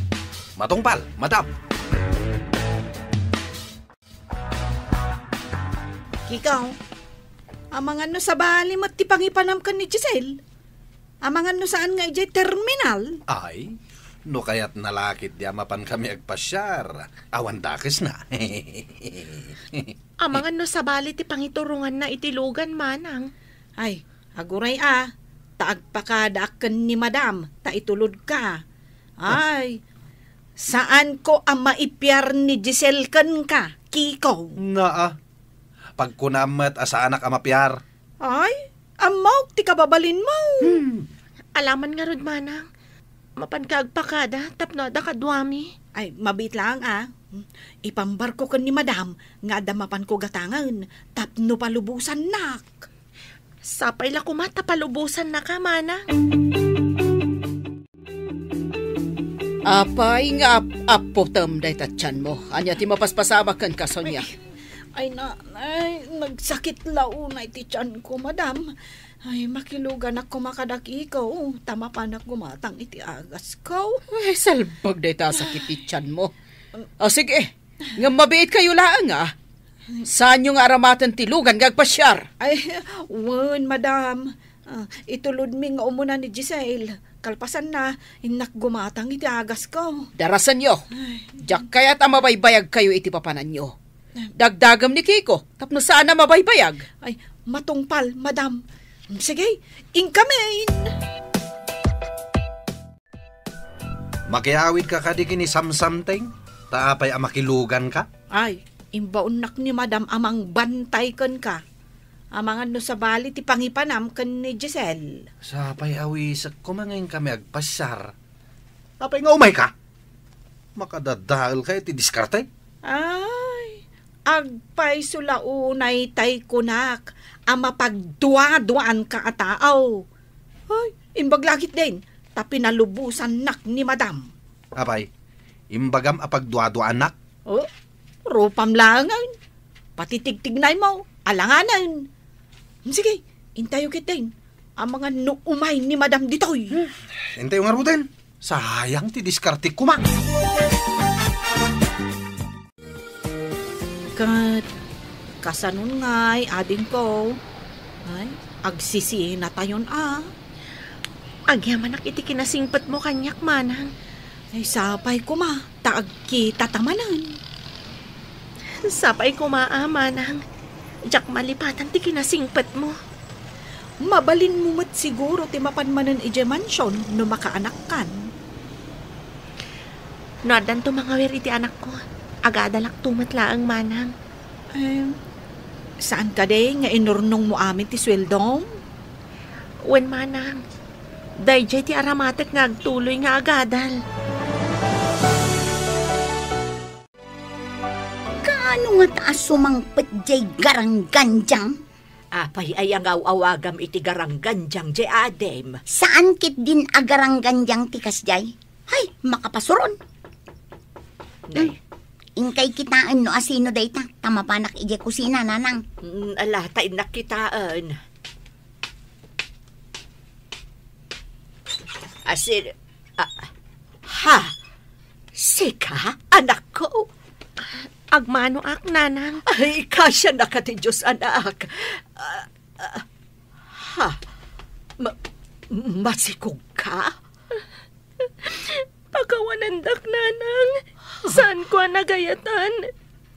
Matungpal, madam. Kikaw, amangan no sabali met ti pangipanam ken ni Giselle? Amangan no saan nga idiay terminal? Ay, no kayatna la ketdi a mapankami agpasiar, awan dakesna. Amangan no sabali ti pangituronganna iti lugan, manang. Ay, aguray a, ta agpakadaak ken ni Madam, ta itulodka. Ay, saanko a maipiar ni Giselle kenka, Kiko. Naa, pagkunam met a saanak a mapiar. Ay, ammok ti kababalinmo. Hmm. Alaman ngarud, manang. Mapanka agpakada tapno adda kaduami. Ay, mabiit laeng a. Ipambarko ken ni Madam nga adda mapanko gatangen tapno palubosannak. Sapay la koma ta palubosannaka, manang. Apay nga ap-appotem dayta tianmo? Ania ti mapaspasamak kenka, Sonia? Ay, ay, na, ay, nagsakit la unay ti tianko, madam. Ay, makiluganak koma kadakiko, ta mapanak gumatang iti agasko. Ay, salbag dayta a sakit ti tianmo. Ah, sige, ngem mabiitkayo laeng, a. Saanyo nga aramaten ti lugan nga agpasiar? Ay, wen, madam. Ah, itulodmi nga umuna ni Giselle. Kalpasanna, innak gumatang iti agasko. Darasenyo. Ay. Diak kayat a mabaybayagkayo iti papananyo. Dagdagem ni Kiko, tapno saan a mabaybayag. Ay, matungpal, madam. Sige, inkamin! Makiawidka kadi ken ni Samsamteng? Ta apay a makiluganka? Ay, imbaonnak ni Madam a mangbantay kenka. Amangan no sabali ti pangipanam ken ni Giselle. Sapay awisek koma nga inkami agpasiar. Apay nga umayka? Makadadaelka iti diskarte? Ay, agpayso la unay tay kunak a mapagduaduaanka a tao. Ay, imbag la ketdin, ta pinalubosannak ni Madam. Apay, imbagam a pagduaduaannak? Oh, rupam laengen. Pati tigtignaymo, alanganen. Sige, intayo ketdin. Amangan no umay ni Madam ditoy. Hmm, intayo ngaruden. Sayang ti diskarte koma. Ket kasanon ngay, adingko? Ay, agsisinatayon a. Agyamanak iti kinasingpetmo kaniak, manang. Ay, sapay koma, ta agkitata manen. Sapay koma a, manang. Diak malipatan ti kinasingpetmo. Mabalinmo met siguro ti mapan manen idiay mansion no makaanakkan. No addanto mangawir iti anakko, agadalakto met laeng, manang. Eh, saan kadi nga inurnongmo amin ti sueldom? Wen, manang. Daydiay ti aramatek nga agtuloy nga agadal. Kaano ngata a sumangpet diay garanggandiang? Apay aya nga aw-awagam iti garanggandiang diay adim? Saan ketdin a garanggandiang ti kasdiay? Hay, makapasuron. Nay. Hmm. Inkay kitaen no asino dayta, ta mapanak idiay kusina, nanang. Mm, ala, ta innak kitaen. Asin, ah, ha? Sika, anakko? Agmanoak, nanang. Ay, kasianaka ti Dios, anak. Ah, ah, ha? Ma-, masikog ka? Pakawanendak, nanang. Saanko a nagayatan.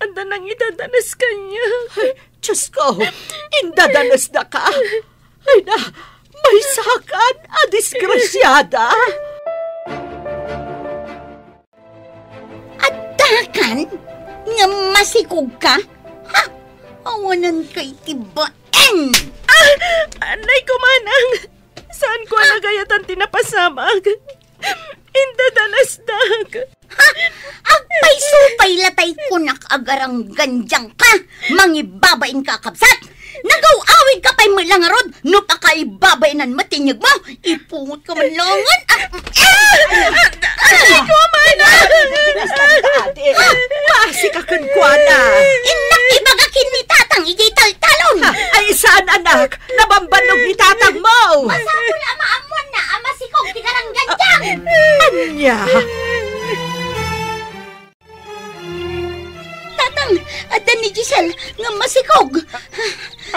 Adda nangidadanes kaniak. Ay, Diyos ko, indadanesdaka. Ay na, maysakan a disgrasiada. Addakan nga masikog ka? Ha? Awanan ka iti baen! Ah! Anay ko, manang! Saanko a nagayatan ti napasamak? Indadanesdak. Ha? Agpayso pay latay kunak a garanggandiang ka? Mangibabain ka, kabsat? Nagaw-awid ka pay met la ngarud no pakaibabaenan met ti inyegmo? Ipungot ka man laengen. Ah! Ah! Aray ko, manang! Basta ka, adi. Basi ka kenkuana. Innak ibaga ken ni tatang idiay taltalon. Ha? Ay, saan, anak? Nabambannog ni tatangmo. Masapul a maammoanna a masikog ti garanggandiang. Ania? Tatang, adda ni Giselle nga masikog.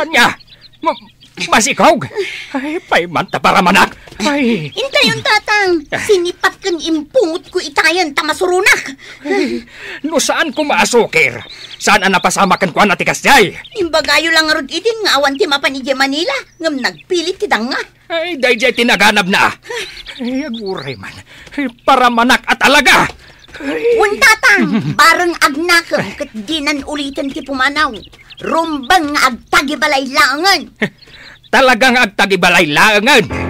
Ania? Ma-, masikog? Ay, pay man ta paramanak. Ay. Intayon, tatang. Sinipat ken impungotko itayen ta masuronak. Ay, no saan ko maasukir, saan a napasamak kenkuana ti kasdiay. Imbagayo la ngarud idin nga awan ti mapan idiay Manila, ngem nagpilit ti danga. Ay, daydiay ti naganabna. Ay, aguray man. Ay, paramanak a talaga. Ay. Wen, tatang, bareng agnakem ket dinan uliten ti pumanaw. Rumbeng nga agtagibalay laengen. Talaga nga agtagibalay laengen.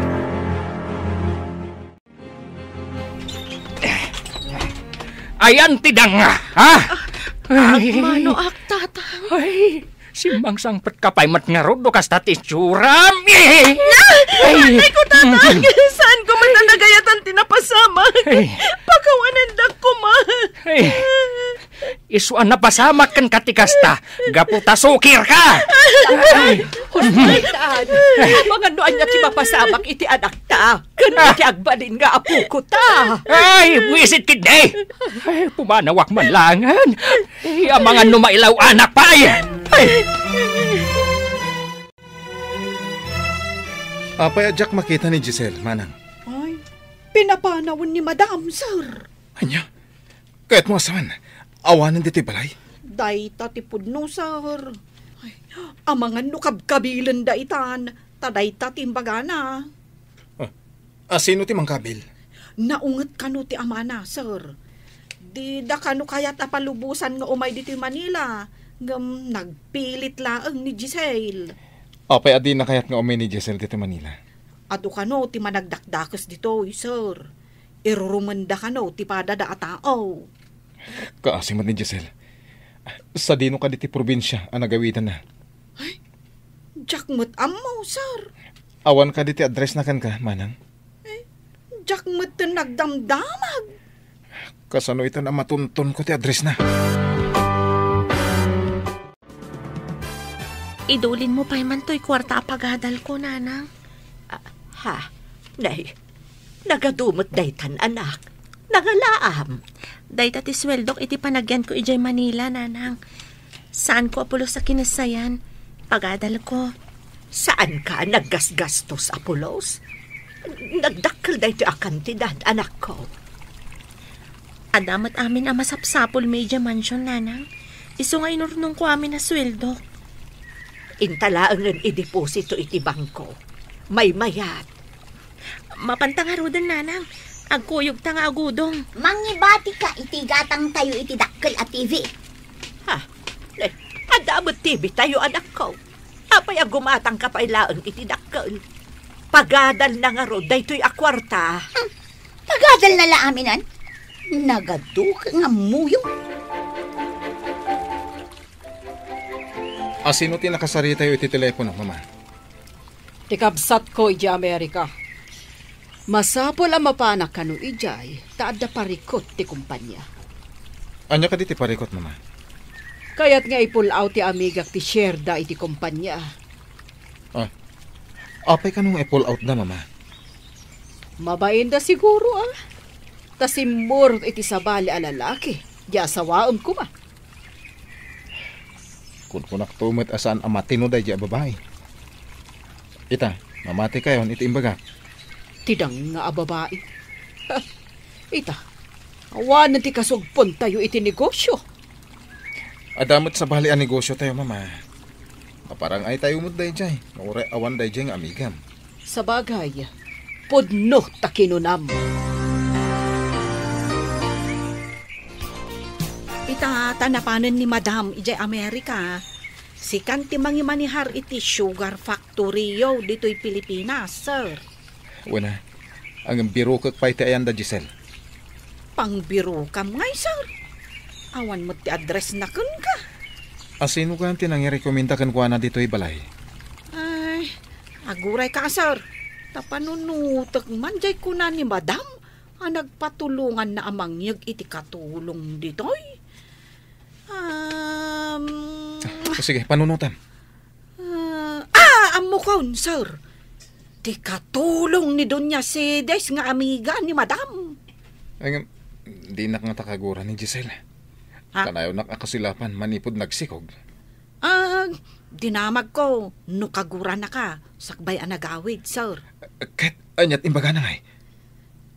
Ayan ti danga, ha? Ay. Agmanoak, tatang. Ay, simmangsangpet ka pay met ngarud no kasta ti itsuram. Eh! Na! Ay! Atay ko, tatang! Saan ko man nagayatan ti napasamak? Ay! Pakawanendak koma! Ay! Isu a napasamak kenka ti kasta, gapu ta sukir ka! Ay! Hospital! Amangan no ania ti mapasamak iti anakta ken iti agbalin nga apokota. Ay, buisit ketdi! Ay, pumanawak man laengen. Ay, amangan no mailaw-anak pay. Ay! Apay a diak makita ni Giselle, manang? Ay, pinapanawen ni Madam, sir. Ania? Kayatmo a saan? Awanen ditoy balay? Dayta ti pudno, sir. Ay, amangan no kabkabilenda itan, ta dayta ti imbagana. Ah, a, sino ti mangkabil? Naunget kano ti amana, sir. Dida kano kayat a palubosan nga umay ditoy Manila, ngem nagpilit laeng ni Giselle. Apay a dina kayat nga umay ni Giselle ditoy Manila? Adu kano ti managdakdakes ditoy, sir. Irurumenda kano ti padada a tao. Kaasi met ni Giselle. Sadino kadi ti probinsia a nagawidanna? Ay, diak met ammo, sir. Awan kadi ti addressna kenka, manang? Ay, diak met nagdamdamag. Kasano itan a matunton ko ti addressna? Idulinmo pay man toy kuarta a pagadalko, nanang. Ah, ha? Nay, nagadu met daytan, anak. Nangalaam. Dayta ti sueldok iti panagyanko idiay Manila, nanang. Saanko a pulos a kinassayan. Pagadalko. Saanka a naggasgastos a pulos? Nagdakkel daytoy a kantidad, anakko. Adda met amin a masapsapulmi idiay mansion, nanang. Isu nga inurnongko amin a sueldok. Inta laengen ideposito iti bangko. Maymayat. Mapanta ngaruden, nanang. Agkuyogta nga agudong. Mangibatika iti gatangtayo iti dakkel a T V. Ha? Eh, adda met T V tayo, anakko. Apay a gumatangka pay laeng iti dakkel? Pagadalna ngarud daytoy a kuarta. Hmm. Pagadalna la aminan? Nagaduka nga muyo. A sino ti nakasaritayo iti telepono, Mama? Ti kabsatko idiay Amerika. Masapul a mapanak kano idiay ta adda parikut ti kompania. Ania kadi ti parikut, Mama? Kayat nga i-pull out ti amigak ti share da iti kompania. Ah, apay kano nga i-pull out da, Mama? Mabain da siguro, ah. Ta simmurot iti sabali a lalaki, di asawaem koma. Kunkunakto met a saan a matino daydi a babai. Ita, mamati kayon iti imbagak. Ti danga a babai. Ha, ita, awanen ti kasugpontayo iti negosio. Adda met sabali a negosio tayo, Mama. Maparang-ay tayo met daydiay, no uray awan daydiay nga amigam. Sabagay, pudno ta kinunam. Ita, ta napanen ni Madam idiay Amerika, sikan ti mangimanihar iti sugar factory-yo ditoy Pilipinas, sir. Wen a, ngem birokek pay ti ayan da Giselle. Pangbirokam ngay, sir. Awan met ti address na kenka. A sino kan ti nangirekomenda kenkuana ditoy balay? Ay, agurayka, sir. Ta panunotek man diay kuna ni Madam a nagpatulonganna a mangyeg iti katulong ditoy. Um, Ah, sige, panunotam. Ah, ah, ammokon, sir. Ti katulong ni Doña Cedes nga amiga ni Madam. Ay, ngem, dinak ngata kagura ni Giselle. Ha? Kanayonnak a kasilapan manipud nagsikog. Ah, dinamagko no kaguranaka sakbay a nagawid, sir. Ket ania't imbagana ngay?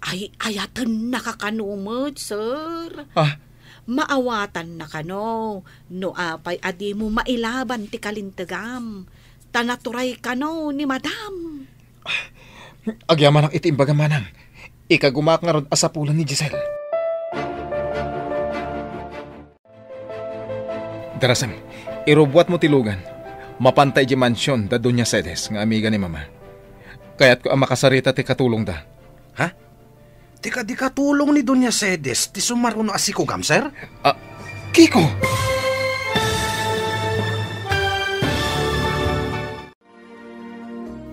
Ay, ayatennaka kano met, sir. Ah. Maawatannaka kano, no apay a dimo mailaban ti kalintegam, ta naturay kano ni Madam. Agyamanak iti imbagam, manang. Ikagumaak ngarud a sapulan ni Giselle. Darasem, irubuatmo ti lugan. Mapanta idiay mansion da Doña Cedes nga amiga ni Mama. Kayatko a makasarita ti katulongda. Ha? Ti kadi katulong ni Doña Cedes ti sumaruno a sikogam, sir? Ah, Kiko!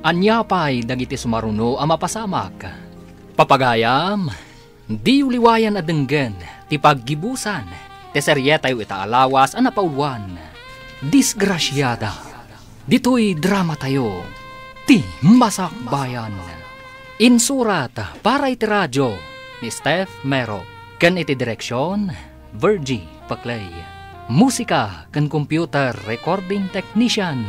Ania pay dagiti sumaruno a mapasamak? Papagayam, diyo liwayan a denggen ti paggibusan ti serietayo ita a lawas a napauluan, Disgrasiada. Ditoy dramatayo, Ti Masakbayan. Insurat para iti radio ni Steph Mero ken iti direksion, Virgie Paclay. Musika ken computer recording technician,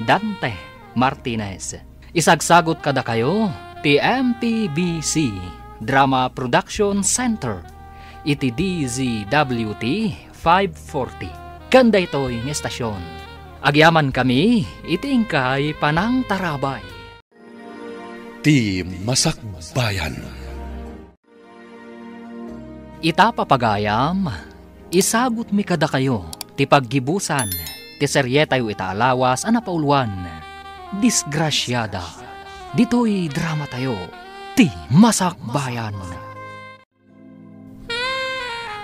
Dante Martinez. Isagsagut kadakayo ti M P B C Drama Production Center iti D Z W T five forty ken daytoy nga estasion. Agyamankami iti inkay panangtarabay. Ti Masakbayan. Ita, papagayam, isagutmi kadakayo ti paggibusan ti serietayo ita a lawas a napauluan, Disgrasiada. Ditoy dramatayo, Ti Masakbayan.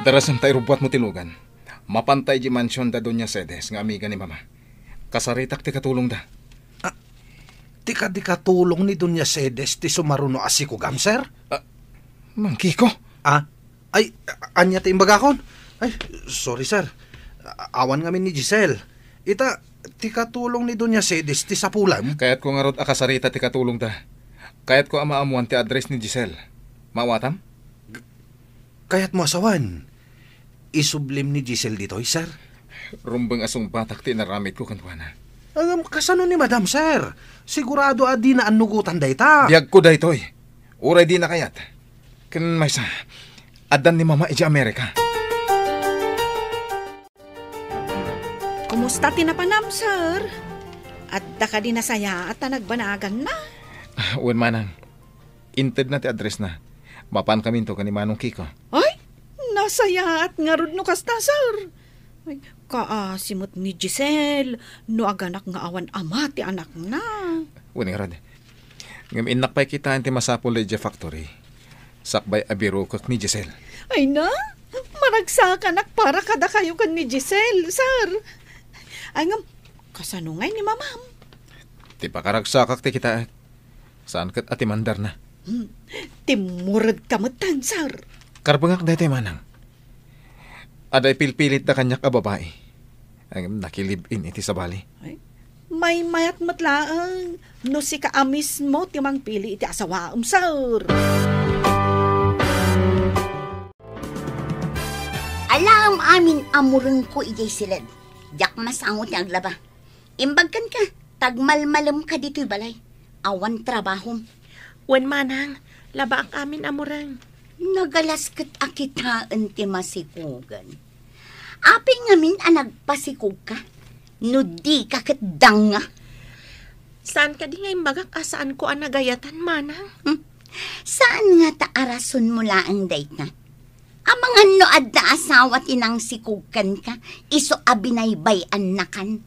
Darasem ta irubuatmo ti lugan. Mapanta idiay mansion da Doña Cedes nga amiga ni Mama. Kasaritak ti katulongda. Ah, ti kadi katulong ni Doña Cedes ti sumaruno a sikogam, sir? Ah, Mang Kiko? Ah, ay, a-, ania ti imbagakon? Ay, sorry, sir. A-, awan ngamin ni Giselle. Ita, Ti katulong ni Doña Cedes ti sapulem? Kayatko ngarud a kasarita ti katulongda. Kayatko a maamuan ti address ni Giselle. Maawatam? Kayatmo a sawen, isublim ni Giselle ditoy, sir? Rumbeng a sungbatak ti inaramidko kenkuana. Ngem kasano ni Madam, sir? Sigurado a dina annugotan dayta. Biagko daytoy. Uray dina kayat. Ken maysa, addan ni Mama idiay Amerika. Kumusta ti napanam, sir? Adda kadi nasayaat a nagbanaganna? Ah, wen, manang. Intedna ti addressna. Mapankaminto ken ni Manong Kiko. Ay, nasayaat ngarud no kasta, sir. Ay, kaasi met ni Giselle no aganak nga awan ama ti anakna. Wen ngarud. Ngem innak pay kitaen ti masapul idiay factory. Sakbay a birokek ni Giselle. Ay na, maragsakanak para kadakayo ken ni Giselle, sir. Ay ngem, kasano ngay ni Mamam? Ti pakaragsakak ti kitaek. Saan ket a timandarna. Hmm, timmuredka metten, sir. Karbengak daytoy, manang. Adda ipilpilitda kaniak a babai. Ngem nakilive-in iti sabali. Ay, maymayat met laeng no sika a mismo ti mangpili iti asawaem, sir. Alaem amin a murengko idiay siled. Diak masango ti aglaba. Imbag kenka, ta agmalmalemka ditoy balay. Awan trabahom. Wen, manang, labaak amin a mureng. Nagalas ket a kitaen ti masikugen. Apay ngamin a nagpasikogka? No dika ket danga. Saan kadi nga imbagak a saanko a nagayatan, manang? Hmm. Saan ngata a rasonmo laeng dayta? Amangan no adda asawa ti nangsikog kenka, isu a binaybay-annakan.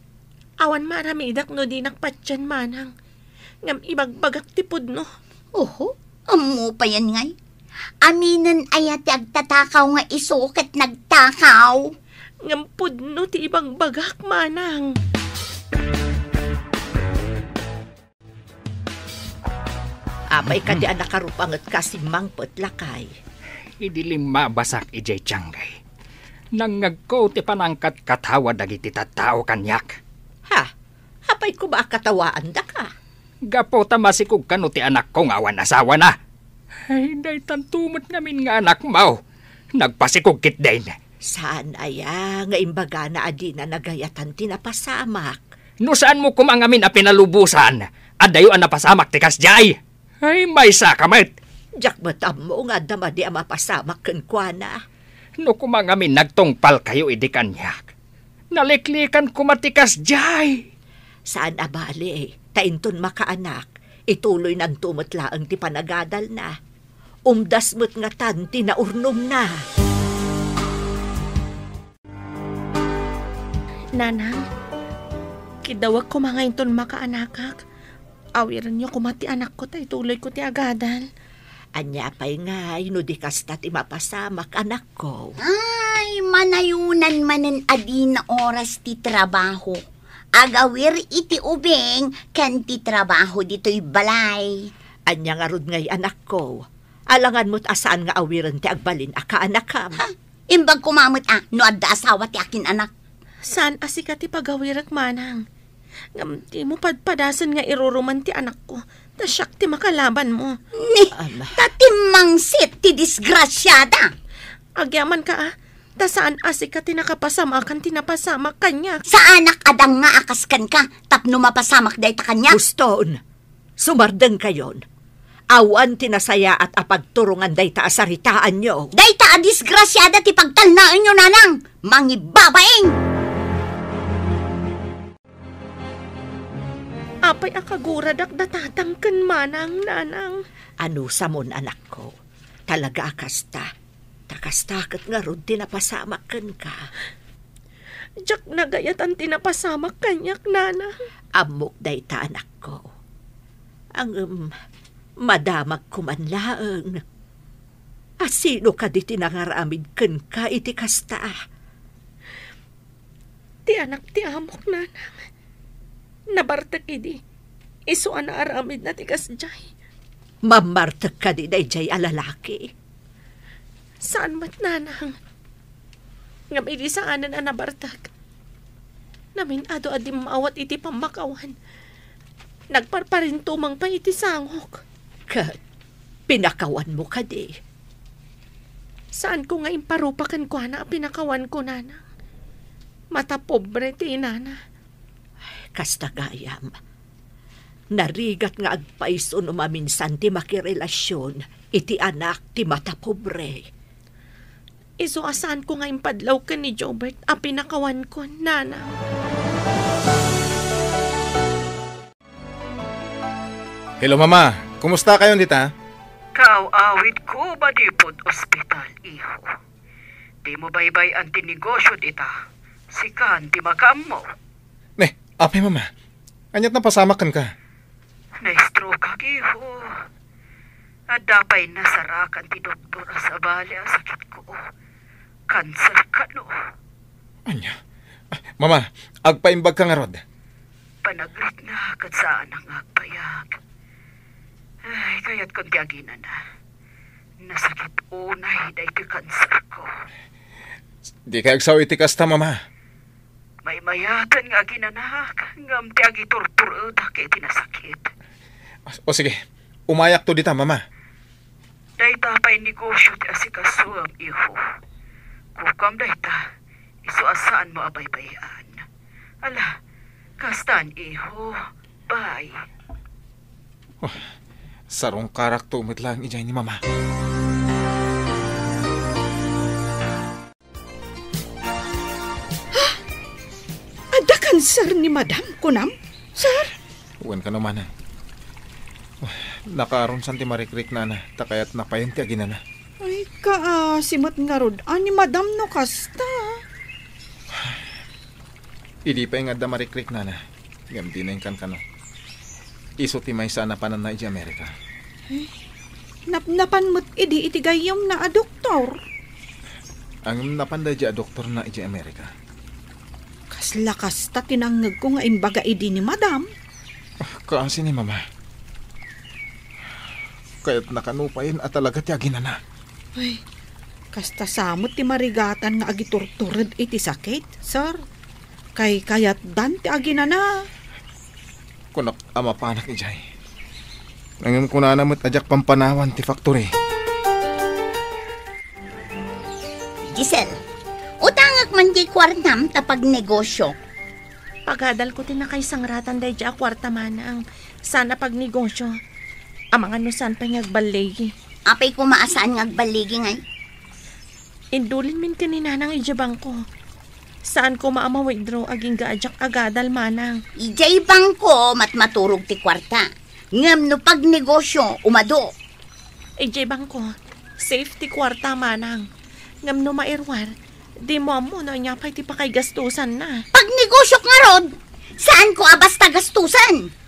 Awan maaramidak no dinak patien, manang. Ngem ibagbagak ti pudno. Oho, ammo payen ngay. Aminen aya ti agtatakaw nga isu ket nagtakaw? Ngem pudno ti ibagbagak, manang. Apay kadi a nakarupangetka a simmangpet, lakay? Idi limmabasak idiay tiangay, nangngegko ti panangkatkatawa dagiti tattao kaniak. Ha? Apay koma a katawaandaka? Gapu ta masikog kano ti anakko nga awan asawana. Ay, daytanto met ngamin nga anakmo. Nagpasikog ketdin. Saan aya nga imbagana a dina nagayatan ti napasamak? No saanmo koma ngamin a pinalubosan, adayo a napasamak ti kasdiay. Ay, maysaka met. Diak met ammo nga adda madi a mapasamak kenkuana. No koma ngamin nagtungpalkayo idi kaniak, naliklikan koma ti kasdiay. Saan a bale, ta inton makaanak, ituloynanto met laeng ti panagadalna. Umdas met ngatan ti naurnongna. Nanang, kidawek koma nga inton makaanakak, awirenyo koma ti anakko ta ituloyko ti agadal. Ania pay ngay no di kasta ti mapasamak, anakko? Ay, manayonan manen a dina oras ti trabaho. Agawir iti ubing ken ti trabaho ditoy balay. Ania ngarud ngay, anakko? Alangan met a saan nga awiren ti agbalin a kaanakam. Ha? Imbag koma met a no adda asawa ti akin-anak. Saan a sika ti pagawirek, manang. Ngem dimo padpadasen nga iruruman ti anakko, ta siak ti makalabanmo. Ni, Ama. Ta timmangsit ti disgrasiada. Agyamanka a, ta saan a sika ti nakapasamakan ti napasamak kaniak. Saanak a danga a kas kenka tapno mapasamak dayta kaniak. Huston, sumardengkayon. Awan ti nasayaat a pagturongan dayta a saritaanyo. Dayta a disgrasiada ti pagtalnaenyo, nanang! Mangibabain! Apay a kaguradak da tatang ken manang, nanang? Anusamon, anakko. Talaga a kasta. Ta kasta ket ngarud ti napasamak kenka. Diak nagayatan ti napasamak kaniak, nanang. Ammok dayta, anakko. Ngem, madamagko man laeng. A sino kadi ti nangaramid kenka iti kasta? Ti anak ti amok, nanang. Nabartek idi. Isu a naaramidna ti kasdiay. Mammartek kadi daydiay a lalaki? Saan met, nanang. Ngem idi saanen a nabartek, Namin-ado a dimmawat iti pammakawan. Nagparparintumeng pay iti sangok. Ket pinakawanmo kadi? Saanko nga imparupa kenkuana a pinakawanko, nanang. Mata pobre ti inana. Kasta gayam. Narigat nga agpayso no maminsan ti makirelasion iti anak ti mata pobre. Isu a saanko nga impadlaw ken ni Jobert a pinakawanko, nanang. Hello, Mama. Kumusta kayon dita? Kaaw-awidko manipud ospital, iho. Dimo baybay-an ti negosio dita. Sikan ti makaammo. Ne, apay, Mama? Ania't napasamak kenka? Na-stroke-ak, iho. Adda pay nasarakan ti doktor a sabali a sakitko. Kanser kano. Ania? Ah, Mama, agpaimbag ka ngarud. Panagritna ket saanak nga agpayag. Ay, kayatkon ti aginana. Nasakit unay daytoy kanserko. Dikay agsao iti kasta, Mama. Maymayaten nga aginanak, ngem ti agiturturedak iti nasakit. O sige, umayakto dita, Mama. Dayta pay negosio ti asikasoem, iho. Kukuam dayta, isu a saanmo a baybay-an. Ala, kastan, iho. Bye. Oh, sarungkarakto met laeng idiay ni Mama. Adda kanser ni Madam, kunam, sir? Wen kano, Manang. Nakaarunsan ti marikriknana, ta kayatna payen ti aginana. Ay, kaasi met ngarud a ni Madam no kasta. Idi pay nga adda marikriknana, ngem dina inkankano. Isu ti maysa a napananna idiay Amerika. Eh, napnapan met idi iti gayyemna a doktor. Ngem napan daydiay a doktorna idiay Amerika. Kasla kasta ti nangngegko nga imbaga idi ni Madam. Ah, kaasi ni Mama. Kayatna kano payen a talaga ti aginana. Ay, kasta sa met ti marigatan nga agiturtured iti sakit, sir. Kaykayatdan ti aginana. Kunak a mapanak idiay. Ngem kunana met a diak pampanawan ti factory. Giselle, utangek man diay kuartam ta pagnegosio. Pagadalko ti nakaisangratan daydiay a kuarta, Manang. Saan a pagnegosio. Amangan no saan pay nga agballigi. Apay koma a saan nga agballigi, ngay? Indulinmin ken ni Nanang idiay bangko. Saan koma a ma-withdraw agingga a diak agadal, Manang. Idiay bangko, matmaturog ti kuarta. Ngem no pagnegosio, umadu. Idiay bangko, safe ti kuarta, Manang. Ngem no mairuar, dimo ammo no ania pay ti pakaigastusanna. Pagnegosiok ngarud, saanko a basta gastusan.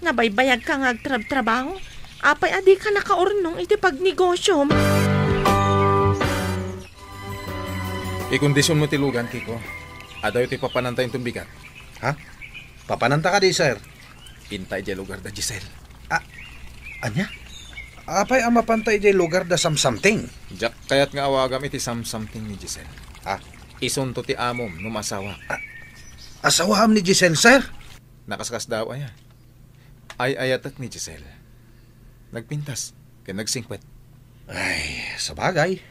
Nabaybayagka nga agtrabtrabaho? Apay a dika nakaurnong iti pagnegosiom? Ikondisionmo ti lugan, Kiko. Adayo ti papananta inton bigat. Ha? Papananta kadi, sir? Inta idiay lugar da Giselle. Ah, ania? Apay a mapanta idiay lugar da Samsamting? Diak kayat nga awagam iti Samsamting ni Giselle. Ah. Isunto ti amom no maasawak. Ah, asawaam ni Giselle, sir? Nakaskasdaaw aya. Ay-ayatek ni Giselle. Nagpintas ken nagsingpet. Ay, sabagay,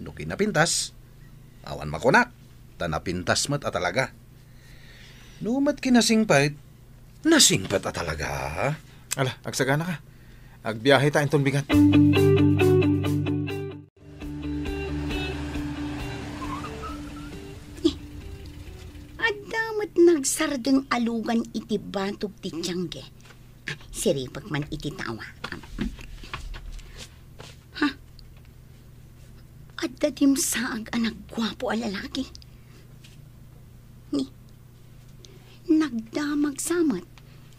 no kinapintas, awan makunak, ta napintas met a talaga. No met kinasingpet, nasingpet a talaga. Ala, agsagana ka. Agbiahe ta inton bigat. Adda met nagsardeng a lugan iti batog ti tiangge. Ah, siripek man iti tawa. Ha? Adda dimsaag a nagguapo a lalaki. Ni, nagdamag sa met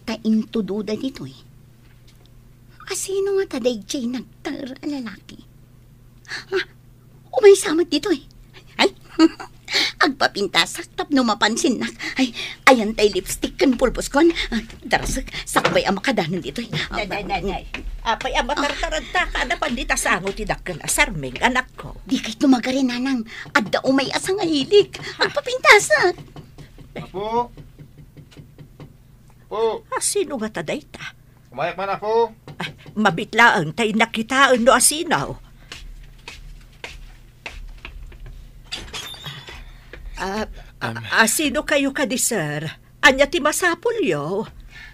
ta intudoda ditoy. Asino ngata daydiay nagtaer a lalaki? Ah, umaysa met ditoy. Ay, agpapintasak tapno mapansinnak. Ay, ayan tay lipstick ken pulboskon. Ah, darasek, sakbay a makadanon ditoy. Nay, nay, nay, nay. Apay a matartaradta ka, napan dita sango ti dakkel a sarming, anakko. Dikay tumagari, nanang. Adda umay a sangahilig. Ah. Agpapintasak. Apo! Apo! A, sino ngata dayta? Umayak man, Apo! Ay, mabiit laeng ta innak kitaen no asino. Ah, a, Um, a, sino kayo kadi, sir? Ania ti masapulyo?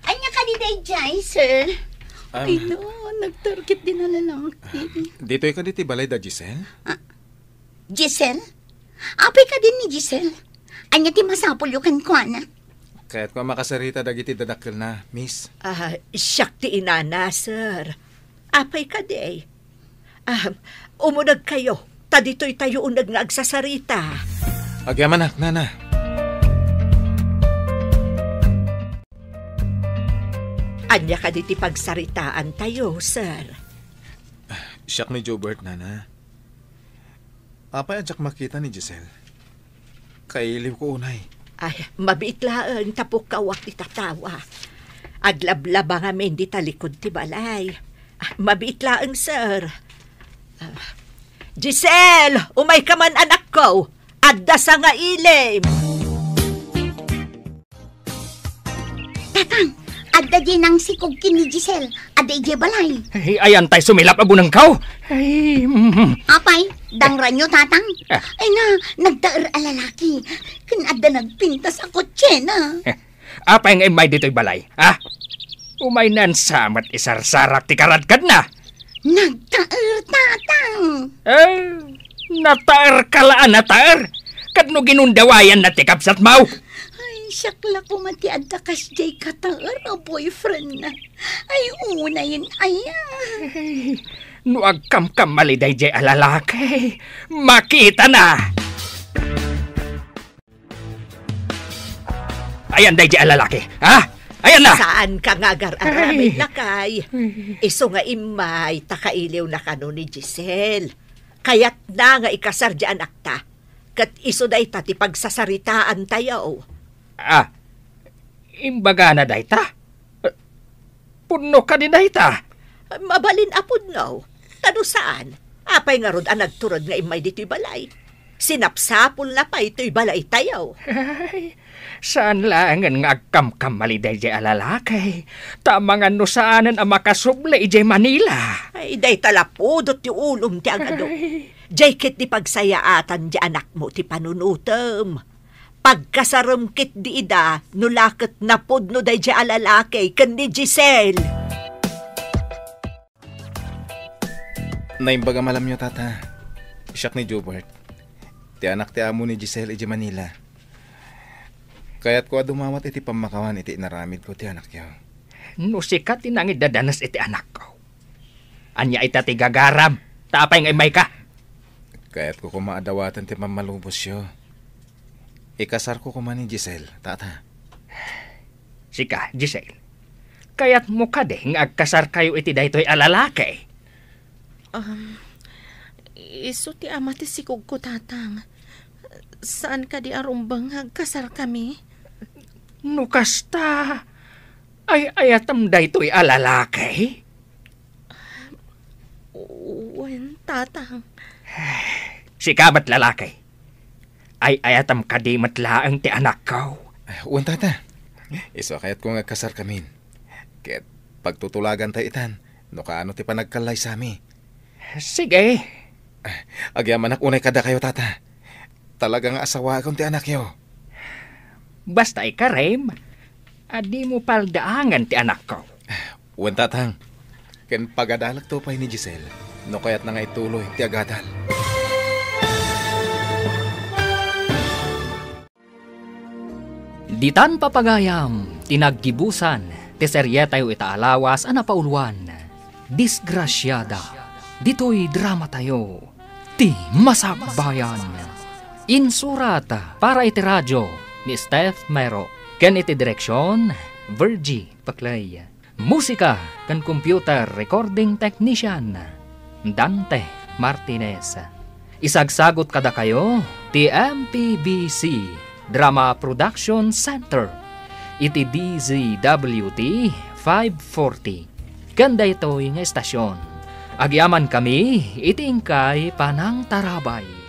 Ania kadi daydiay, sir? Um, Ay, no, nagtarget din a lalaki. Ditoy kadi ti balay da Giselle? Ah, Giselle? Apay kadi ni Giselle? Ania ti masapulyo kenkuana? Kayatko a makasarita dagiti dadakkelna, miss. Ah, siak ti inana, sir. Apay kadi? Ah, umuneg kayo, ta ditoy tayo uneg nga agsasarita. Agyamanak, nana. Ania kadi ti pagsaritaan tayo, sir? Siak ni Jobert, nana. Apay a diak makita ni Giselle? Kailiwko unay. Ay, mabiit laeng ta pukkawak ti tatawa. Aglablaba ngamin dita likod ti balay. Ah, mabiit laeng, sir. Ah, Giselle, umayka man, anakko. Adda sangailim. Tatang, adda diay nangsikog ken ni Giselle. Adda idiay balay. Ay, ayan tay sumilap a bunengko. Ay, mm. Apay, dangranyo, Tatang? Ah. Ay na, nagtaer a lalaki. Ken adda nagpintas a kotsena. Apay nga immay ditoy balay, ha? Umaynan sa met isarsarak ti karadkadna. Nagtaer, Tatang. Eh, nataerka la a nataer. Ket no ginundawayanna ti kabsatmo? Ay, siak la koma ti adda kasdiay kataer a boyfriendna. Ay, unayen aya. Ay, no agkamkamali daydiay a lalaki, makitana. Ayan daydiay a lalaki, ha? Ayan na! Saanka nga agar-aramid, lakay? Isu nga immay ta kailiwna kano ni Giselle. Kayatna nga ikasar diay anakta. Ket isu dayta ti pagsasaritaantayo. Ah, imbagana dayta? Pudno kadi dayta? Mabalin a pudno. Ta no saan, apay ngarud a nagturod nga immay ditoy balay? Sinapsapulna pay toy balaytayo. Ay, saan laengen nga agkamkamali daydiay a lalaki, ta amangan no saanen a makasubli idiay Manila. Ay, dayta la pudot ti ulom ti agadu. Ay. Diay ket ti pagsayaatan ti anakmo ti panunutem. Pagkasarem ket di ida, no la ket napudno daydiay a lalaki ken ni Giselle. Naimbag a malamyo, Tata. Siak ni Jobert. Ti anak ti amo ni Giselle idiay Manila. Kayatko a dumawat iti pammakawan iti inaramidko ti anakyo. No sika ti nangiddadanes iti anakko, ania ita ti gagaram? Ta apay nga immayka? Kayatko koma a dawaten ti pammalubosyo. Ikasarko koma ni Giselle, Tata. Sika, Giselle, kayatmo kadi nga agkasarkayo iti daytoy a lalaki? Um, isu ti ama ti sikogko, Tatang. Saan kadi a rumbeng nga agkasarkami? No kasta, ay-ayatem daytoy a lalaki? Wen, Tatang. Sika met lalaki. Ay-ayatem kadi met laeng ti anakko? Wen, Tata. Isu a kayatko nga agkasarkamin. Ket pagtutulagantay itan no kaano ti panagkallaysami. Sige. Agyamanak unay kadakayo, Tata. Talaga nga asawaakon ti anakyo. Basta ikarem, a dimo paldaangen ti anakko. Wen, Tatang. Ken pagadalekto pay ni Giselle no kayatna nga ituloy ti agadal. Ditan papagayam ti naggibusan ti serietayo ita a lawas a napauluan, Disgrasiada. Ditoy dramatayo, Ti Masakbayan. Insurat para iti radio ni Steph Mero ken iti direksion, Virgie Paclay. Musika ken computer recording technician, Dante Martinez. Isagsagut kadakayo ti M P B C Drama Production Center iti D Z W T five forty ken daytoy nga estasion. Agyamankami iti inkay panangtarabay.